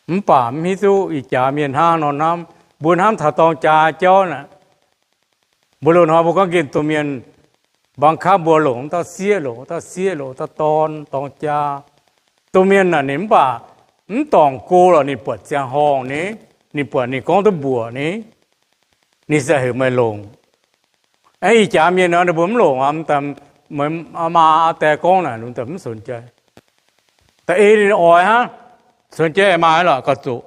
mv baac mv hiuv duqv ih jaax mienh hnangv nor hnamv. Mbuo hnamv taux dorng jaa jauv naaic, mbuo loz-hnoi mbuo gorngv nqemh domh mienh mbaang kaav mbuo longc dauh sieqv, longc dauh sieqv, longc dauh dorn, dorng jaa. Domh mienh naaic ninh mv baac mv dorngc go lorqc, ninh buatc ziangh horngh ni, ninh buatc ninh gorngv duqv mbuoqc ni, ninh se heuc meih longc. Ih jaax mienh nor ninh mbuo mv longc, maa aa die gorngv naaic ninh mv sonc jai. Da'eix ninh oix hnangv, sonc jai maaih lorqc gauh zuqc.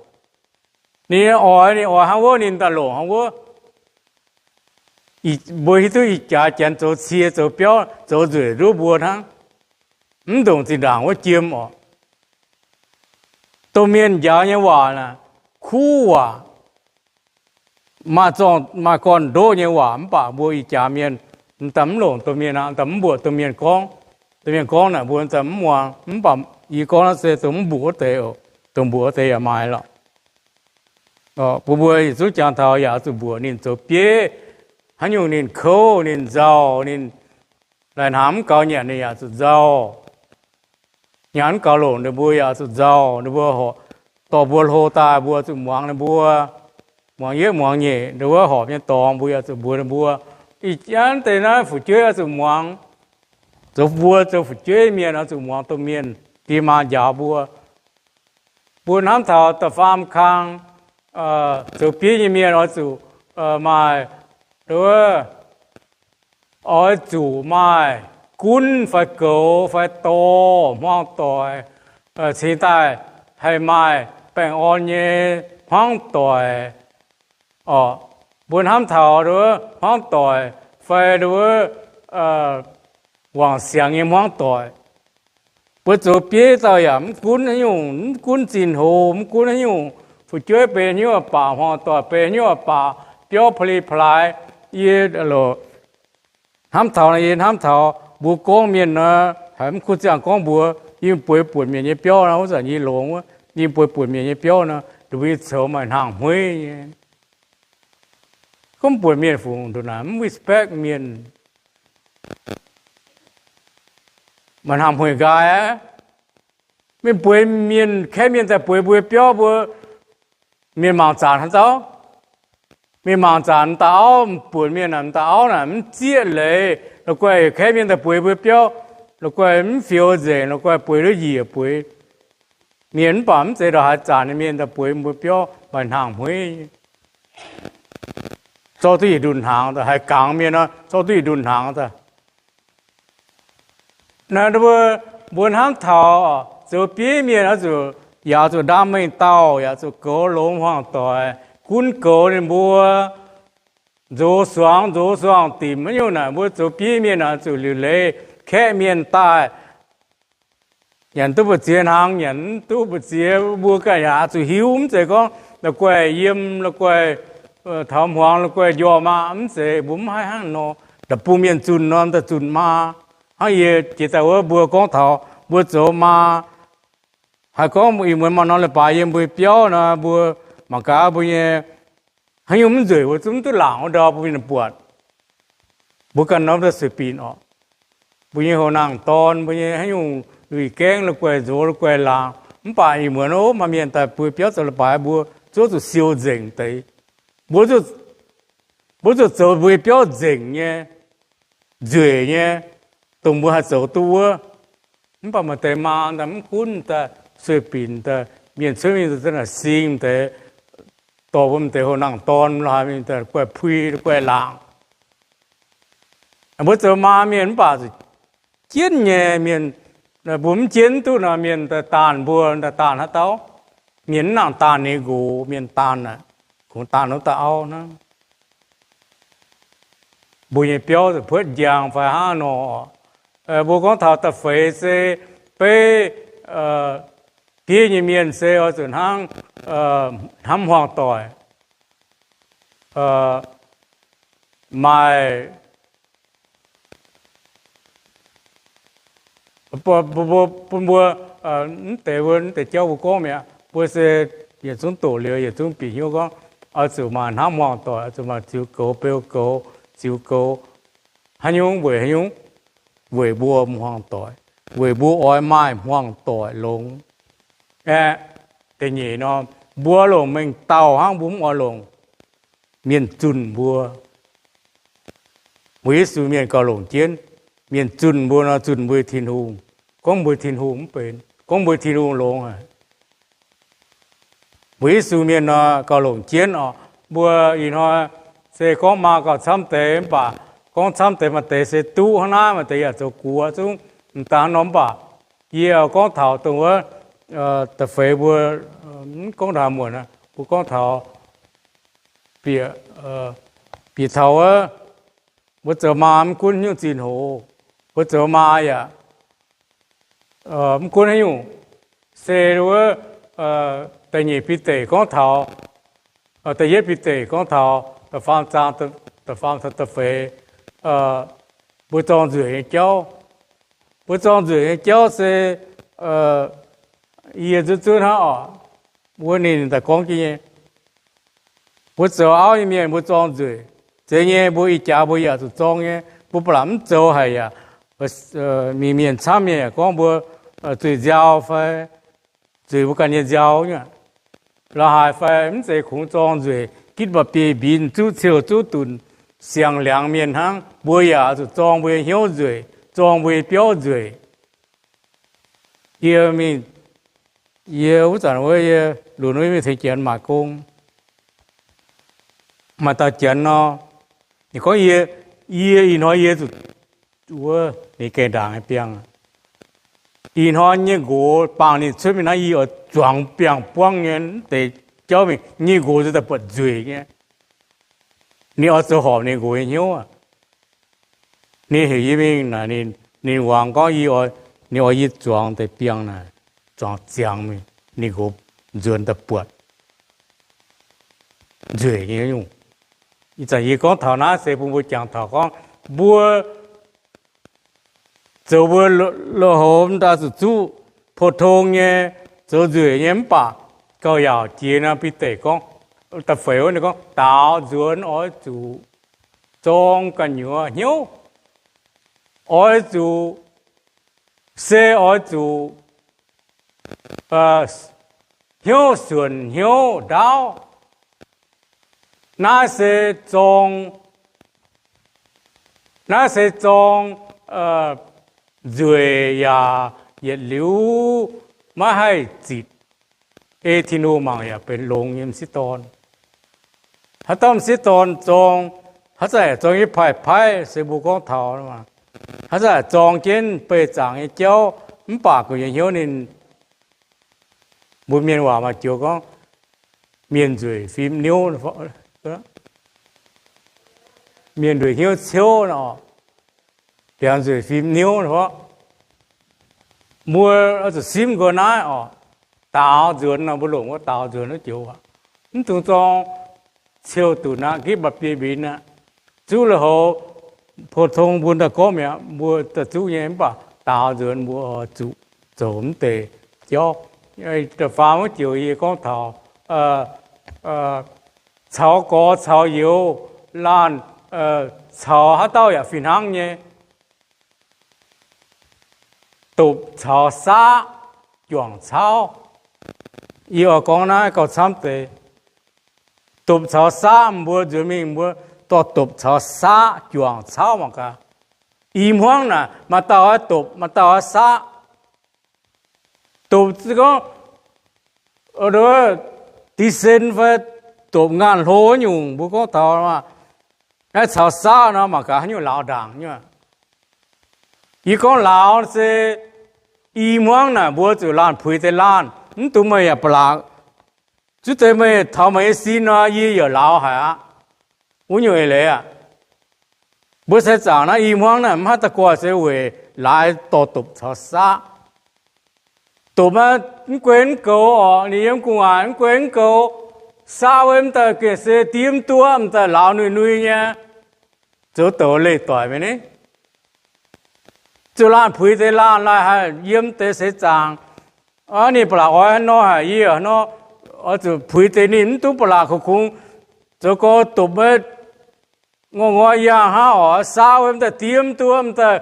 Ninh oix, ninh oix hnangv wuov ninh daaih longc hnangv wuov. Mbuo hiuv duqv ih jaax janx zoux cie, zoux biauv, zoux nzueic nduov mbuo hnangv, mv ndongc zinh ndaangc wuov jiem oc. Domh mienh njaaux nyei waac naaic, kuv waac, maaih gorn-ndoqv nyei waac, mv baac mbuo ih jaax mienh m'daaih mv longc domh mienh aqv, m'daaih mv mbuoqc domh mienh gorngv. Domh mienh gorngv naaic mbuo m'daaih mv muangx, mv baac yie gorngv naaiv se dongh mv mbuoqc wuov deix oc. Dongh mbuoqc wuov deix yaac maaih lorqc. Bun mbuo yietc zungv jangx taux yaac zuqc mbuoqc ninh zoux bieiv. Haaix nyungc ninh kouv, ninh nzauh, ninh laih hnaangx mv gaux nyanc, ninh yaac zuqc nzauh. Nyanc mv gaux longc ninh mbuo yaac zuqc nzauh. Ninh mbuo dorh mbuo hlo daaih, mbuo zuqc muangx ninh mbuo, muangx yietv muangx nyeic. Ninh wuov horpc nyei dorngx mbuo yaac zuqc mbuox ninh mbuo. Ih jaax deix naaiv fu'jueiv oix zuqc muangx. Zoux mbuo zoux fu'jueiv mienh oix zuqc muangx domh mienh, die maa njaaux mbuo. Mbuo hnamv taux da'faam kang, zoux bieiv nyei mienh oix zuqc maaih, wuov, oix zuqc maaih gunv fai goux fai dorh hmuangv doic, cingx daaih haih maaih baengh orn nyei hmuangv doic. Mbuo hnamv taux hmuangv doic fai wuov wangc siangx nyei hmuangv doic. Mbuo zoux bieiv dauh yaac mv gunv haaix nyungc, mv gunv zinh hoz, mv gunv haaix nyungc, Fu'jueiv benx hnyouv baac, hmuangx-doic benx hnyouv baac, biauv pa'li pa'laaix. Yie hnamv taux, yie hnamv taux mbuo gorngv mienh nor, haiz mv kuv ziangh gorngv mbuox, yie bueix buonc mienh nyei biauv nor, wuov zanc yie longx wuov, yie bueix buonc mienh nyei biauv nor, ninh mbuo nyei coux maaih hnaangx hmueiv nyei. Gorngv buonc mienh fungc ndongc naaic mv respect mienh, maaih hnaangx hmueiv nqaai aqv. Mienh bueix, mienh kaeqv mienh daaih bueix mbuo biauv, mbuo mienh mangc zanc haaix dauh? Mienh mangc zanc m'daaih auv, buonc mienh m'daaih auv naaic mv zieqv leiz, la'guaih kaeqv mienh daaih bueix mbuo biauv, la'guaih mv fioux nzengc, la'guaih bueix nduov njiec bueix. Mienh mv baac mv zeiz ndongc haaix zanc nyei mienh daaih bueix mbuo biauv maaih hnaangx hmueiv, zorqv duqv yietc nduqc hnaangx daaih. Haiz gangx mienh nor, zorqv duqv yietc nduqc hnaangx daaih. Naaiv mbuo, mbuo hnamv taux zoux bieiv mienh oix zuqc, yaac zuqc ndaam mengh dauh, yaac zuqc goux longx hmuangx-doic, gunv goux ninh mbuo, nzox suangx, nzox suangx dimc, maiv nyungc naaic mbuo zoux bieiv mienh oix zuqc liuc leiz kaeqv mienh daaih. Nyanc duqv mbu'ziex hnaangx, nyanc mv duqv mbu'ziex, mbuo ganh yaac zuqc hiuv. Mv zeiz gorngv la'guaih yiem, la'guaih taux hmuangx, la'guaih njormh aqv. Mv zeiz, mbuo mv haih hnangv nor. Da'bung mienh zunh norm daaih zunh maa. Hnangv yie jiex daaih wuov mbuo gorngv taux mbuo zoux maa, haiz gorngv ih muonz maaih norm leiz-baaix yiem mbuo biauv nor, mbuo mangc gaax mbuo nyei haaix nyungc mv nzueic, mbuo zungv mv duqv laangc wuov ndau bun mienh buatc. Mbuo ganh norm daaih sueih binc orqc. Mbuo nyei houx nangh dorn, mbuo nyei haaix nyungc luic gaengv, la'guaih nzox, la'guaih laangc. Mv baac ih muonz ov, maaih mienh daaih mbuo biauv zoux leiz-baaix, mbuo zuov zuqc siou nzengc deix. Mbuo zuqc zoux mbuo biauv nzengc nyei, nzueic nyei, dongh mbuo haih zoux duqv wuov. Mv baac maaih deix maa daaih mv gunv daaih sueih binc daaih, mienh cuotv mingh daaih sing deix, dorh mbuo deix houx nangh dorn lo haaix mingh daaih guaih puix guaih laangc. Mbuo zoux maa mienh mv baac zuqc jienv nyei mienh, mbuo mv jienv duqv nor, mienh daaih daanh mbuo, daaih daanh haaix dauh? Mienh mv nangc daanh ninh nqox, mienh daanh aeqv, kungx daanh wuov dauh auv hnangv. Mbuo nyei biauv zuqc puotv njang fai hnangv nor. Mbuo gorngv taux da'feix se beiv diev nyei mienh se oix zuqc hnangv hnamv hmuangx-doic, maaih bun mbuo, mv deix mbuo, mv deix jauv mbuo gorngv mi'aqv, mbuo se yietc zungv doqc liuz, yietc zungv bieqc hnyouv gorngv, oix zuqc maaih hnamv hmuangx-doic, oix zuqc maaih ziux goux, beu goux, ziux goux. Haaix nyungc weic haaix nyungc? Weic mbuo hmuangx-doic, weic mbuo oix maaih hmuangx-doic longx. Aeqv, da'nyeic nor, mbuo longc mengh dauh hnangv, mbuo mv oix longc mienh zunh mbuo. Weic Yesu mienh gauh longc jienv mienh zunh mbuo nor, zunh mbuo Tin-Hungh. Gorngv mbuo Tin-Hungh mv benx, gorngv mbuo Tin-Hungh longx haic. Weic Yesu mienh nor gauh longc jienv oc. Mbuo ih hnoi se gorngv maa gauh camv deix mv baac gorngv camv deix maaih deix se duqv hnangv naaiv, maaih deix yaac zoux guoqv zungv m'daaih hnangv nor. Mv baac yie gorngv taux dongh wuov da'feix mbuo, mv gorngv ndongc haaix muonc, mbuo gorngv taux bieqc, bieqc taux wuov, mbuo zoux maa mv gunv hnyouv zinh hoc, mbuo zoux maa yaac mv gunv haaix nyungc. Se wuov, da'nyeic Bide gorngv taux, da'yietv Bide gorngv taux da'faam zaang, da'faam caux da'feix, mbuo zorng nzueic nyei jauv. Mbuo zorng nzueic nyei jauv se yie nzuonx zuov hnangv oc. Wuov ninh daaih gorngv jienv nyei, mbuo zoux auv nyei mienh mbuo zorng nzueic. Zeiz nyei, mbuo ih jaax mbuo yaac zuqc zorng nyei. Mbuo ba'laqc mv zoux haic yaac, mienh, mienh camv nyei yaac gorngv mbuo zuiz nziaaux fai zuiz mbuo ganh nyei nziaaux nyei. La'haaix fai mv zeiz kungx zorng nzueic, gitv mba'biei mbinx, zuqv ciouh zuqv dunc, siang liangx mienh hnangv. Mbuo yaac zuqc zorng mbuo nyei hnyouv nzueic, zorng mbuo nyei biauv nzueic. Yie mingh, yie wuov zanc wuov yie lunx wuov mingh tengx Janx maaih gong. Maaih dauh Janx nor, ninh gorngv yie, yie ih hnoi yie zuqc wuov ninh gaengh ndaangc nyei biangh. Ih hnoi nyei nqox bangc ninh cuotv mingh naaiv, yie oix zuangx biangh buangv nyei. Mv deix jauv mingh nyei nqox nzuonx daaih buatc nzueic nyei. Ninh oix zoux horpc ninh nqox nyei hnyouv aqv. Ninh heuc yie mingh naaic, ninh muangx gorngv yie, ninh oix yie zuangx deix biangh naaic, zuangx ziangx mingh, ninh nqox nzuonx daaih buatc. nzueic nyei nyungc. Ih zanc yie gorngv taux naaiv se bun mbuo jangx taux gorngv mbuo zoux mbuo lo-, loz-hoz m'daaih zuqc zuqv pou-tong nyei, zoux nzueic nyei mv baac gauh yaauc jiex nor, Bide gorngv, da'feix wuov ninh gorngv, daaux nzuonx oix zuqc zorng gu'nyuoz hnyouv, oix zuqc, se oix zuqc hnyouv suonc hnyouv ndaauv. Naaiv se zorng, naaiv se zorng nzueic yaac yietc liuz maiv haih zitc. Ei Tin-Hungh mangc yaac benx longx nyei m'sieqv dorn. Haaix dauh m'sieqv dorn zorng, haaix zanc zorng nyei paaiv-paaiv se mbuo gorngv taux, haaix zanc zorng jienv beih zaangc nyei jauv, mv baac gu'nyuoz hnyouv ninh, mbuo mienh waac maaih joux gorngv, mienh nzueic fim niouv, mienh nzueic hnyouv ciouv, ndiangx nzueic fim niouv. Mbuo zuqc simv nqoi naaiv oc. Daaux nzuonx nor, mbuo longc wuov daaux nzuonx wuov joux aqv. Mv dungx zorng ciou dunc aqv, gitv mba'biei mbinx aqv. Zuqv lui-houx pou-tong mbuo daaih gorngv mi'aqv, mbuo daaih zuqv nyei, mv baac daaux nzuonx mbuo zuqc zoux mv deix jauv. Da'faam wuov joux yie gorngv taux caux gorx caux youz, laanh caux haaix dauh yaac fih hnangv nyei. Dopc caux saqv juangc cauv. Yie oix gorngv naaiv gauh camv deix. Dopc caux saqv, mbuo nzuonx mingh mbuo dorh dopc caux saqv juangc cauv mangc gaax. I hmuangv naaic maaih dauh oix dopc, maaih dauh oix saqv. Dopc se gorngv December fai dopc ngaanh hlo nyungc, mbuo gorngv taux naaiv caux saqv nor mangc gaax haaix nyungc lauz ndaangc nyei. Yie gorngv lauz se i hmuangv naaic mbuo zuqc laanh puix deix laanh, mv dungx meih yaac ba'laqc. Zuov deix meih taux meih nyei sin nor, yie yaac lauz haic aqv. Wuov nyungc eix leiz aqv. Mbuo se zaangc naaiv i hmuangv naaiv mv haih da'guaih se weic laaix dorh dopc caux saqv. Dopc maiv guei mv goux oc, ninh yiem gu'nguaaic mv guei mv goux. Saqv wuov mv daaih gengh se diemv duqv, mv daaih lauz nui-nui nyei. Zoux douc leih doic mingh ni. Zuqc laanh puix deix laanh, laanh haih yiem deix seix zaangc. Ninh ba'laqc oix haaix nor haic, yie nor, oix zuqc puix deix ninh, mv dungx ba'laqc kungx-kungx zoux gorx dopc maiv ngorc ngorc yangh hnangv oc. Saqv wuov mv daaih diemv duqv, mv daaih,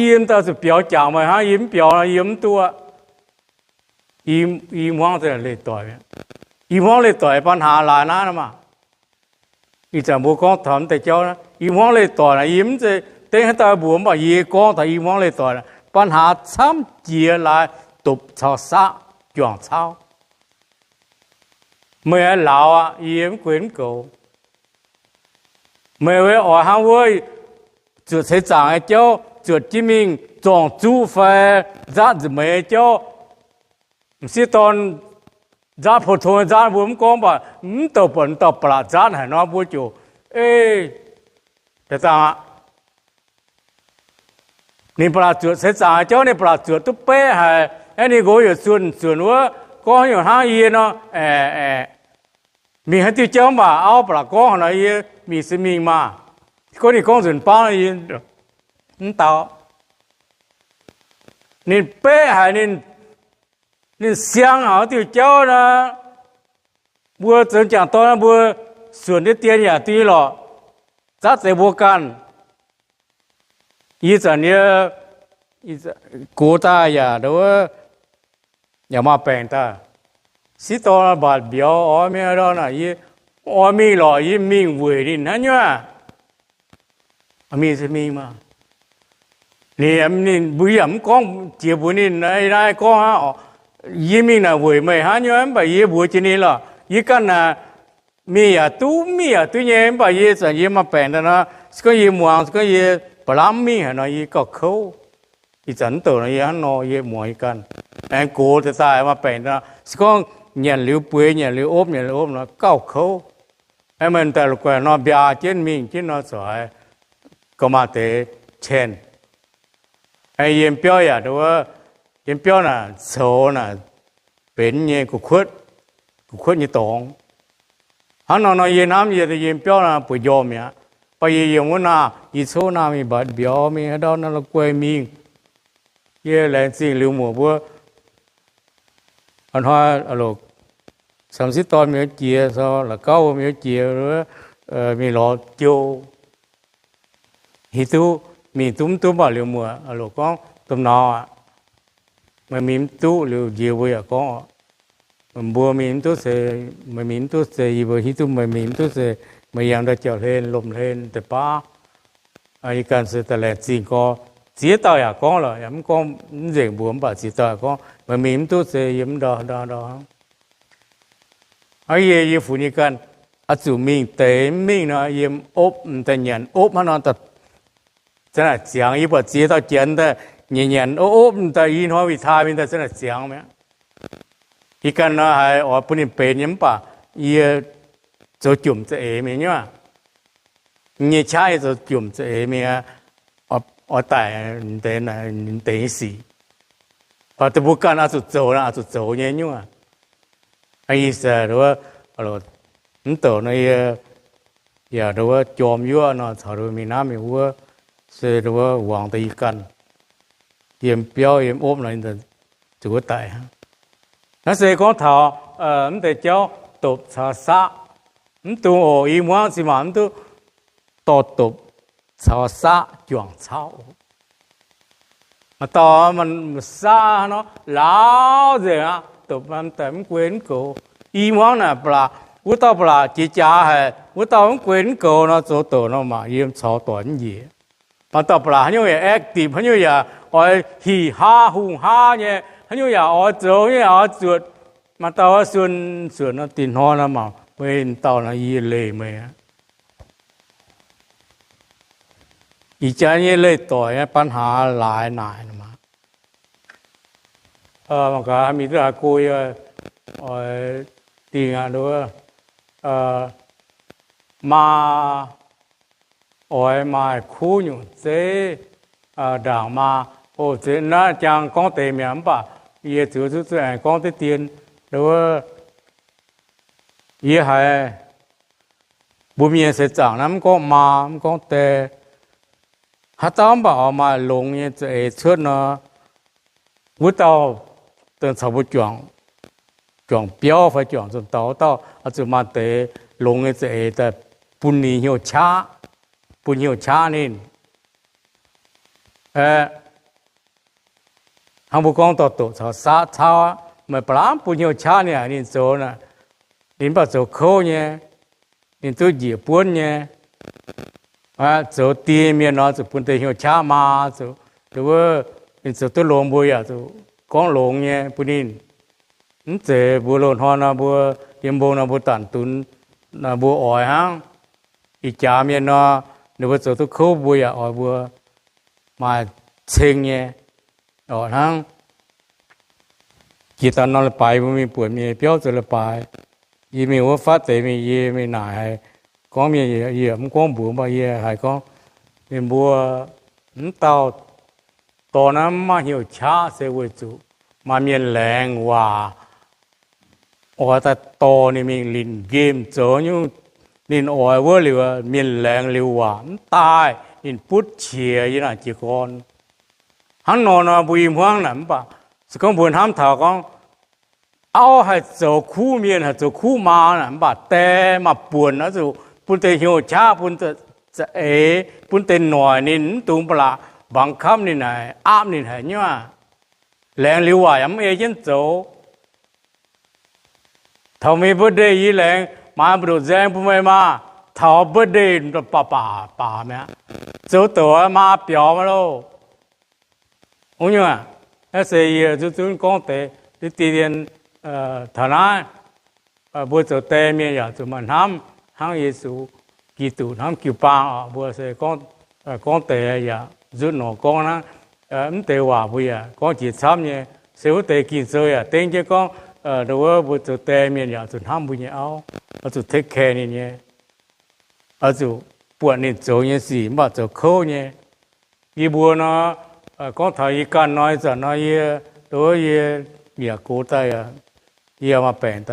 yie mv daaih zuqc biaux jangc meih hnangv, yie mv biaux nor yie mv duqv. I hmuangv leih doic, i hmuangv leih doic ปัญหา laaix naaiv nor maah. Ih zanc mbuo gorngv taux mv deix jauv, i hmuangv leih doic naaic, yie mv zeiz dengv haaix dauh mbuox, mv baac yie gorngv taux i hmuangv leih doic naaic, ปัญหา camv jiex laaix dopc caux saqv juangc cauv. Meih aah lauz aqv, yie mv gueix mv goux. Meih oix hnangv wuov zuotc ceix zaangc nyei jauv, zuotc jienv mingh zorng-zuqv fai nzatv nza'hmeix nyei jauv. M'sieqv dorn nzatv pou-tong nzatv mbuo mv gorngv, mv baac mv douc buatc dauh ba'laqc nzatv haic nor, mbuo ziouc, ei, da'zaangc aqv. Ninh ba'laqc zuotc ceix zaangc nyei jauv, ninh ba'laqc zuotc duqv beqv haic, aeqv, ninh nqox yaac zuonc zuonc wuov, gorngv haaix nyungc hnangv yie nor, aeqv, mingh haaix diuh jauv mv baac auv ba'laqc gorngv haaix nor, yie mingh se mingh maah. Gorngv ninh gorngv nzunc baav, yie mv dau. Ninh beqv haic, ninh, ninh siang haic diuh jauv nor, mbuo zoux jangc dorn mbuo suonc ndiev dien yaac duqv nyei lorqc, zatv deix mbuo ganh. Yie zanc yie gox daaih yaac, yaac maaih baengc daaih. Sieqv dorn mbatc mbiauz oix mingh, yie oix mingh lorqc, yie mingh weic ninh hnangv nyuav. Mingh se mingh maah. Ninh, ninh mbuo yaac mv gorngv jiex mbuox ninh, naaiv gorngv hnangv, yie mingh naaic weic meih hnangv nyuav, mv baac yie mbuox jiex ninh lorqc, yie ganh naaic mingh yaac duqv, mv mingh yaac duqv nyei, mv baac yie zanc yie maaih baengc daaih nor, se gorngv yie muangx, se gorngv yie ba'laqc mv mingh haic nor, yie gauh kouv. Ih zanc mv douc nor yie hnangv nor, yie muangx yie ganh. Aengx gox deix daaih maaih baengc daaih nor, se gorngv nyanc liuz bueix, nyanc liuz opv, nyanc liuz opv nor gauh kouv. Aengx meih daaih la'guaih nor mbiaa jienv mingh jienv nor corc haiz gauh maaih deix cien. Aengx yiem biauv yaac, yiem biauv naaic coux naaic benx nyei gu'kuotv, gu'kuotv nyei dorngx. Hnangv nor nor yie hnamv yie, yie biauv naaiv bueix njormh mi'aqv. Mv baac yie yiem wuov naaic, yie coqv naaic mingh mbatc mbiauz mingh haaix ndau naaiv la'guaih mingh. Yie laengz zingh liuz muoc mbuo hnoi, camv sieqv dorn mingh wuov jiex, la'gauv mingh wuov jiex, mingh lorz jou. Hiuv duqv mingh duqv mv duqv mv baac liuz muoc loc gorngv, Domh nauz aac, meih mingh mv duqv liuz njiec mbuo yaac gorngv, mbuo mingh mv duqv se, meih mingh mv duqv se yie mbuo hiuv duqv meih mingh mv duqv se meih yangh ndau jauv-hlen lomh hlen deix baav. Yie ganh se daaih laengz zingh gorx, ziex dauh yaac gorngv lorqc, yaac mv gorngv mv nzengc mbuox, mv baac ziex dauh yaac gorngv, meih mingh mv duqv se yie mv ndau ndau ndau hnangv. Hnangv yie, yie funx yie ganh, oix zuqc mingh deix mv mingh nor, yiem opv m'daaih nyanc opv hnangv nor, zanc naaic ziangx. Yie buatc ziex dauh janx daaih nyanc nyanc opv opv daaih i hnoi wih taaih mingh daaih zanc naaic ziangx mi'aqv. Yie ganh nor haiz oix bun ninh benx nyei mv baac yie zoux jomc za'eix mingh nyei aqv. Nyei qaqv yie zoux jomc za'eix mingh aqv. Oix daic deix nyei sic, baac dongh mbuo ganh oix zuqc zoux nor, oix zuqc zoux nyei nyungc aqv. Yie se mv douc nor yie yaac ndau wuov jorm yuoqv nor caux mingh naaiv mingh wuov, se ndau wuov wangc daaih yie ganh yiem biauv yiem opv nor, zuqc wuov daic hnangv. Naaiv se gorngv taux mv deix jauv dopc caux saqv. Mv dungx oc, i hmuangv cin-maanc mv duqv dorh dopc caux saqv juangc cauv. Maaih dauh saqv nor laauv nzengc aqv, dopc daaih mv guei mv goux. I hmuangv naaic ba'laqc, wuov dauh ba'laqc jiex jaax haic, wuov dauh mv guei mv goux nor, zoux douc nor maac yiem caux doic mv njiec. Maaih dauh ba'laqc haaix nyungc yaac active, haaix nyungc yaac oix hih haav hungh haav nyei, haaix nyungc yaac oix zoux, haaix nyungc yaac oix zuotc. Maaih dauh suonc suonc nor, dinh hnoi nor mangc meih dauh nor, yie leih meih aqv. Ih jaax nyei leih doic nyei ปัญหา laaix naaic maah. Mangc gaax mingh duqv haaix go yie oix dingh aqv. Maa oix maaih kuv nyungc zeiv ndaangc maa. O, zeiv naaiv jangx gorngv deix mi'aqv, mv baac yie ziouc zuqc aengx gorngv deix dien. Wuov, yie haiz mbuo mienh seix zaangc naaiv mv gorngv maa mv gorngv die, haaix dauh mv baac oix maaih longx nyei za'eix cuotv nor, wuov dauh dongh caux mbuo juangc biauv fai juangc nzunc dauh wuov dauh oix zuqc maaih deix longx nyei za'eix daaih bun ninh hnyouv qaqv, bun hnyouv qaqv ninh. Hnangv mbuo gorngv dorh doqc caux saqv cauv aqv, meih ba'laqc bun hnyouv qaqv ninh aqv, ninh zoux naaic, ninh mv baac zoux kouv nyei, ninh duqv njiec buonv nyei. Zoux die mienh nor zuqc bun deix hnyouv qaqv maa, zuqc, wuov, ninh zoux duqv longx mbuo yaac zuqc gorngv longx nyei bun ninh. Mv zeiz mbuo loz-hnoi nor mbuo yiem mbong nor mbuo danc dunx, mbuo oix hnangv. Ih jaax mienh nor, ninh mbuo zoux duqv kouv mbuo yaac oix mbuo maaih ceng nyei. Oc hnangv jiex daaih nor leiz-baaix mbuo mingh buatc mienh biauv zoux leiz-baaix. Yie mingh wuov fatv deix mingh, yie mingh naaic haiz gorngv mienh, yie mv gorngv mbuox, mv baac yie haiz gorngv ninh mbuo mv dauh dorh naaiv mv maaih hnyouv qaqv se weic zuqc maaih mienh laengz waac oix daaih dorh ninh mingh linc nqemh zoux nyungc. Ninh oix wuov liuz, mienh laengz liuz waac mv daaih, ninh butv qiex yie naaic jiez gorn. Hnangv nor nor mbuo i hmuangv naaic mv baac se gorngv mbuo hnamv taux gorngv auv haih zoux kuv mienh, haih zoux kuv maa naaic, mv baac die maaih buonc oix zuqc bun deix hnyouv qaqv, bun za'eix, bun deix noic ninh, mv dungx ba'laqc mbaengx kapv ninh haic, aapv ninh haic nyei aqv. Laengz liuz waac yaac mv ei jienv zoux. Taux meih birthday yie laengz maaiz mbu'ndongx nzaeng bun meih maah, taux birthday baac baac baac mi'aqv. Zoux douc maa biaux maiv loh. Naaiv se yie zunv zunv gorngv deix diqv dien taux naaiv. Mbuo zoux die mienh yaac zuqc maaih hnamv hnangv Yesu Giduc hnamv jiu-baang oc. Mbuo se gorngv deix yaac nzutv nor gorngv hnangv. Mv deix waac mbuo yaac gorngv jiex camv nyei. Se wuov deix Ging-Sou yaac dengv jienv gorngv, wuov mbuo zoux die mienh yaac zuqc hnamv mbuo nyei auv, oix zuqc take care ninh nyei, oix zuqc buatc ninh zoux nyei sic mv baac zoux kouv nyei. Yie mbuo nor, gorngv taux yie ganh nor, ih zanc nor yie, wuov yie mietc gox daaih, yie maaih baengc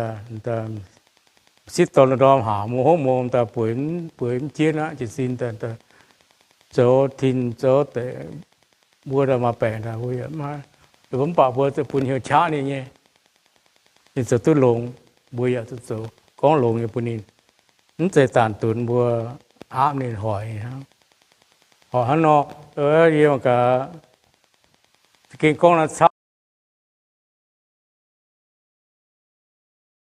daaih, Sipv dorn ndorm haac, mbuo hopv mong daaih bueix, bueix mv jienv aqv. Jiez sin daaih zoux tin zoux deix, mbuo daaih maaih baengc daaih mbuo yaac maiv, mv baac mbuo bun hnyouv qaqv ninh nyei, ninh zoux duqv longx, mbuo yaac zoux, gorngv longx nyei bun ninh. Mv zeiz daanh dunx mbuo aapv ninh hoic hnangv. Hoic hnangv nor, yie mangc gaax, za'gengh gorngv naaiv